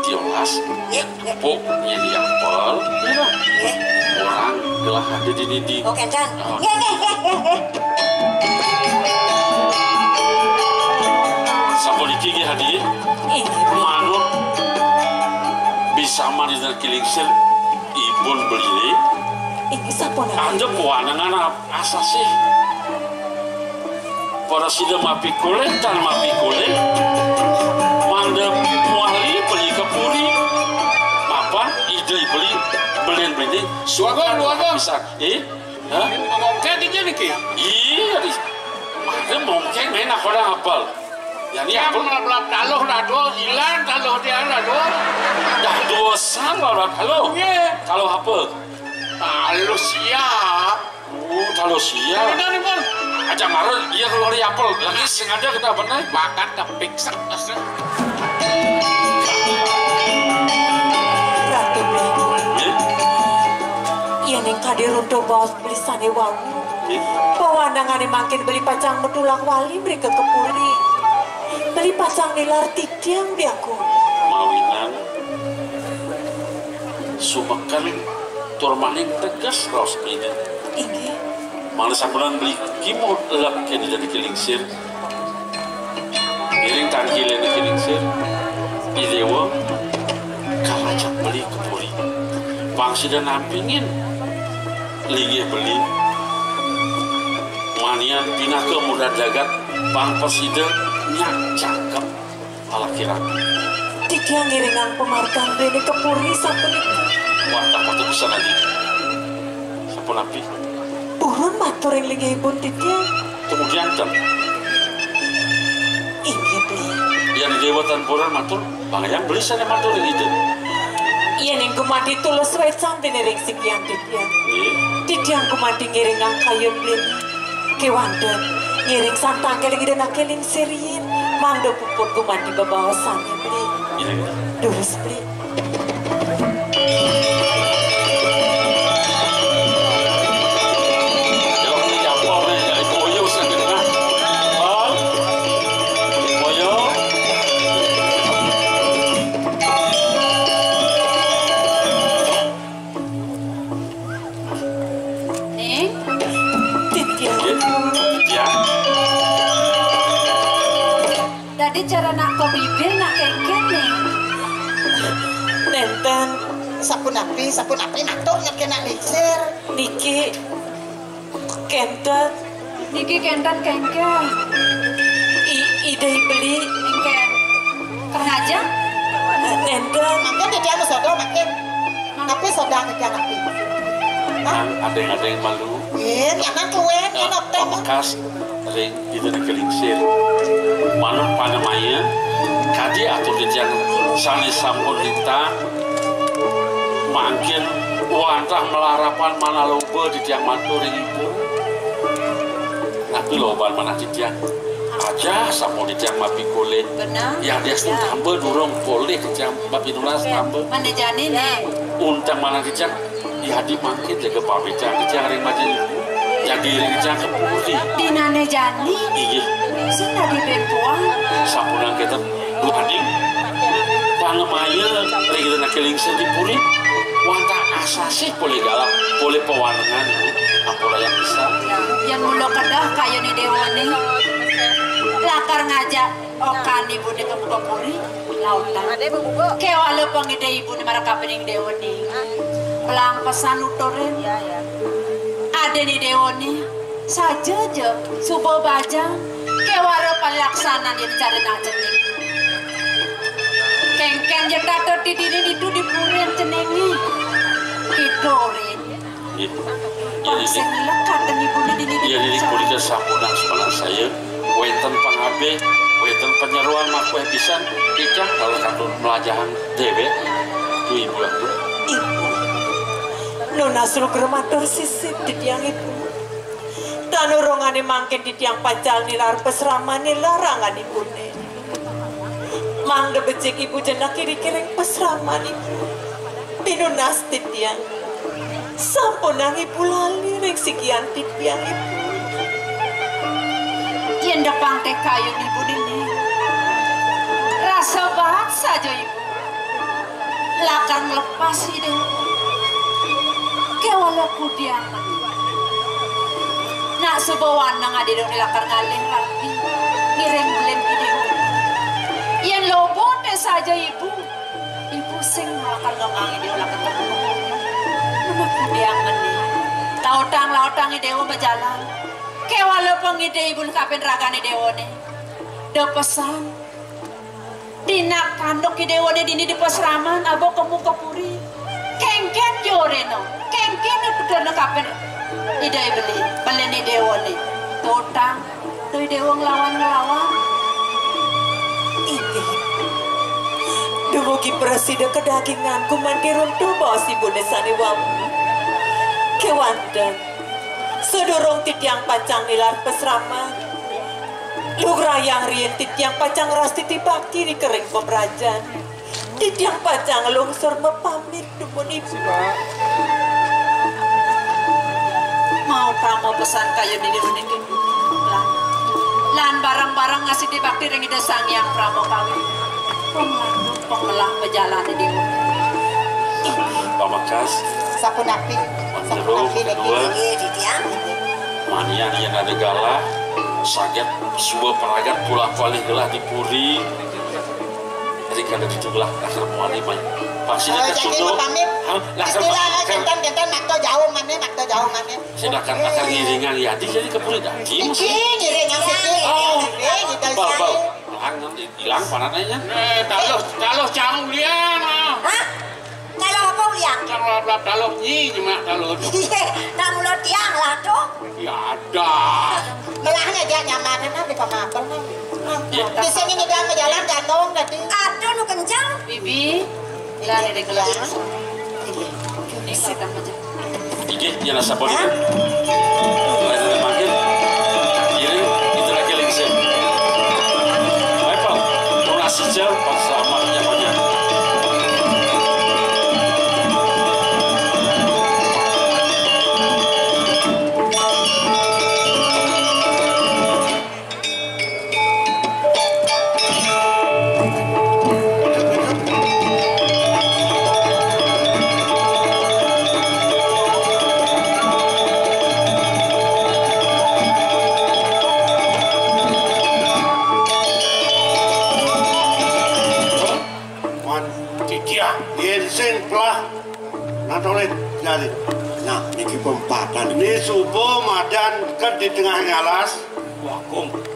tiolas. Nggih, nggih. Bu, nyai apel, nggih. Orang gelah ada di didi. Oh, kénten. Oh. Nggih, nggih, nggih, nggih, nggih. Sapuniki nggih, Hadi. Nggih. Manut bisaman Ida Naki Lingsir, ibun beli. Inggih, sapunapi? Anda puanangan ap-, asasih. Prasida mapikolih, tan mapikolih. Mangda wali beli ka puri. Mapan Ida beli, belin beli. Suaga, suaga. Bisa. Eh? Hah? Mongkén dija niki? Iya, di. Mangda mongkén main apa dah apel? Ya, ini apel. Melap-melap taluh dah, Dul. Ilang taluh dia dah, Dul. Dah dosa melap taluh. Iya. Taluh apa? Taluh siap. Oh, taluh siap. Benar nih, Bang. Aja marah, iya keluar apel. Lagi sengaja kita benar. Makan kepiksak, asal. Ratu Beli. Iya. Iya, ning kadi runtuh baos beli sané wau. Iya. Pawandangané mangkin beli pacang matulak wali mrika ka puri. Beli pacang nilar titiang biaku. Mawinan sumeken tur maning teges raos Ida. Inggih. Mangda sampunang beli kimud lek kén Ida Naki Lingsir. Ngiring tangkilé Naki Lingsir. Idéwa kalajeng beli ka puri. Pang sida nampingin linggih beli. Manian pinaka murah jagat pang prasida nyak jangkep. Alaki rabi. Titiang ngiringang pamargin déné ka puri sapunika. Wah, tak patut pisan adi. Sapunapi? Purun matur ring linggihipun titiang. Kemudian ten. Inggih, Bli. Yan Déwa tan purun matur, bangayang beli sané matur ring Ida. Yén ing gumanti tulus wécan déné ring sikian titiang. Nggih. Titiang gumanti ngiringang kayun Bli. Kéwanten, ngiring santang kéling Ida Naki Lingsir riin, mangda puput gumanti bebaosané, Bli. Iya, iya. Durus, Bli. Jawab ni apa ni? Ya, ibu Oyo sing kena. Hal? Oyo? Ning? Titiang. Nggih, titiang. Dadi cara nak kok bibir nak kéngkén, Ning? Nénten, Sapunapi, sapunapi matur niki nak lingsir. Niki kenten. Niki kenten kengken. I, Ida beli. Kengken. Kang Haja? Nenten. Mangkin dia anu sodo mangkin. Tapi sodo kerja tapi. Hah? Adeng-adeng malu. Eh, jangan kuen, eh, enak teh. Pamektas ring Ida niki lingsir. Manut panamaya, kadi atur titiang sane sampun lintang, mangkin wantah malarapan manaloba titiang matur ring ibu. Napi loban manah titiang? Aja sampun titiang mapikolih. Benar. Yang dia tamba durung polih titiang mapinunas tamba. Mana jani nih? Unteng manah titiang. Yadi mangkin jaga pamitan titiang ring majeng. Jadi ring titiang ka puri. Dinane jani. Inggih. Sing dadi ben puang. Sampunang kenten. Duaning. Panamaya ring Ida niki lingsir di puri. Wantah asasih polih galah, polih pawanengan. Ampurayang pisan. Yen mula kedah kayun Ida Déwa ni. Lakar ngajak okan ibuné ka puri, lautang. Kéwala pangidih ibuné marakapining Déwa ni. Pelang pesan nuturin. Adin Ida Déwa ni, saja ja, suba bajang, kéwala palaksanan yen cara nang cening. Kéngkén ja tata didini ditu di puri ceningé. Kitu, Rin. Nggih. Pang sing lekat ten ibuné dini. Iya, dini punika sampun sumanasaya. Wénten pangabih, wénten panyeroan makuéh pisan, titiang taler katut mlajahang déwék. Duh, Ibu, ampun. Ibu. Nunas lugra matur sisip titiang, Ibu. Tan urungané mangkin titiang pacang nilar pasramané larangan ibuné. Mangda becik ibu jenek iriki ring pasraman ibu. Pinunas titiang. Sampunang ibu lali ring sikian titiang ibu. Yén depang té kayun ibu dini. Rasa baat saja ibu. Lakar nglepas Ida. Kéwala kudiang. Nak suba waneng Ida lakar ngalih rabi. Ngiring belin Ida. Yén loba té saja ibu. Ibu sing lakar ngemang Ida lakar ketemu. Nak kudiang meni. Lautang-lautang Ida majalan. Kéwala pangidih ibu kapin ragané Déwané. Da pesan. Dinak kanduk Ida Déwané dini di pasraman, aba kemu ka puri. Kéngkén joréna, kéngkén pegana kapen Ida beli, belen Ida Déwané. Tutang, Ida Déwa nglawan-nglawan. Inggih. Dumugi prasida kedagingan kumantirun tuba sibuné sané wau. Kéwanten. Sadurung titiang pacang nilar pasraman, lugrayang riin titiang pacang ngrastiti bakti ring kering pamrajan. Titiang pacang nglungsur mapamit dumun ibu. Mau pama pesan kayun dini puniki. Lan, lan bareng-bareng ngrastiti bakti ring Ida Sang Hyang Parama Kawi. Pemlandu, pemelah pejalané Déwa. Pamekas. Sapunapi? Sapunapi niki? Kedua. Nggih, titiang. Manian yén ada galah, saget suba pragat pulang palih gelah di puri. Jadi kada ditu gelah lakar muali mai. Pasti. Oh, jadi pamit. Hah? Lakar. Istilah pamit. Kénten-kénten makta jauh mané, makta jauh mané. Silakan lakar ngiringan ya, di jadi ka puri dadi. Iki ngiringan siki. Oh. Ngiring, ngiring, ngiring. Bau, bau. Ilang panannya. Eh, taluh, taluh cang ulian, ah. Hah? Taluh apa ulian? Cang lap-lap taluh nyi, nyemak taluh. Iya, nak mula tiang lah tuh. Ya ada. Melahnya dia nyaman, nah, di pamapel, nah. Iya. Di sini nih dia jalan gantung tadi. Aduh, nu kencang. Bibi, lah, ini kelas. Iya. Ini kita aja. Inggih, yen sapunika. Lain mangkin, ngiring, kita lagi lingsir. Baik, Pak. Tunas saja, Pak, selamat, ya, Pak, ya. Wan titiang. Yén sing pelah Nah, toleh jadi. Nah, niki pempatan. Ni suba madan ked di tengah ngalas. Wah, Kong.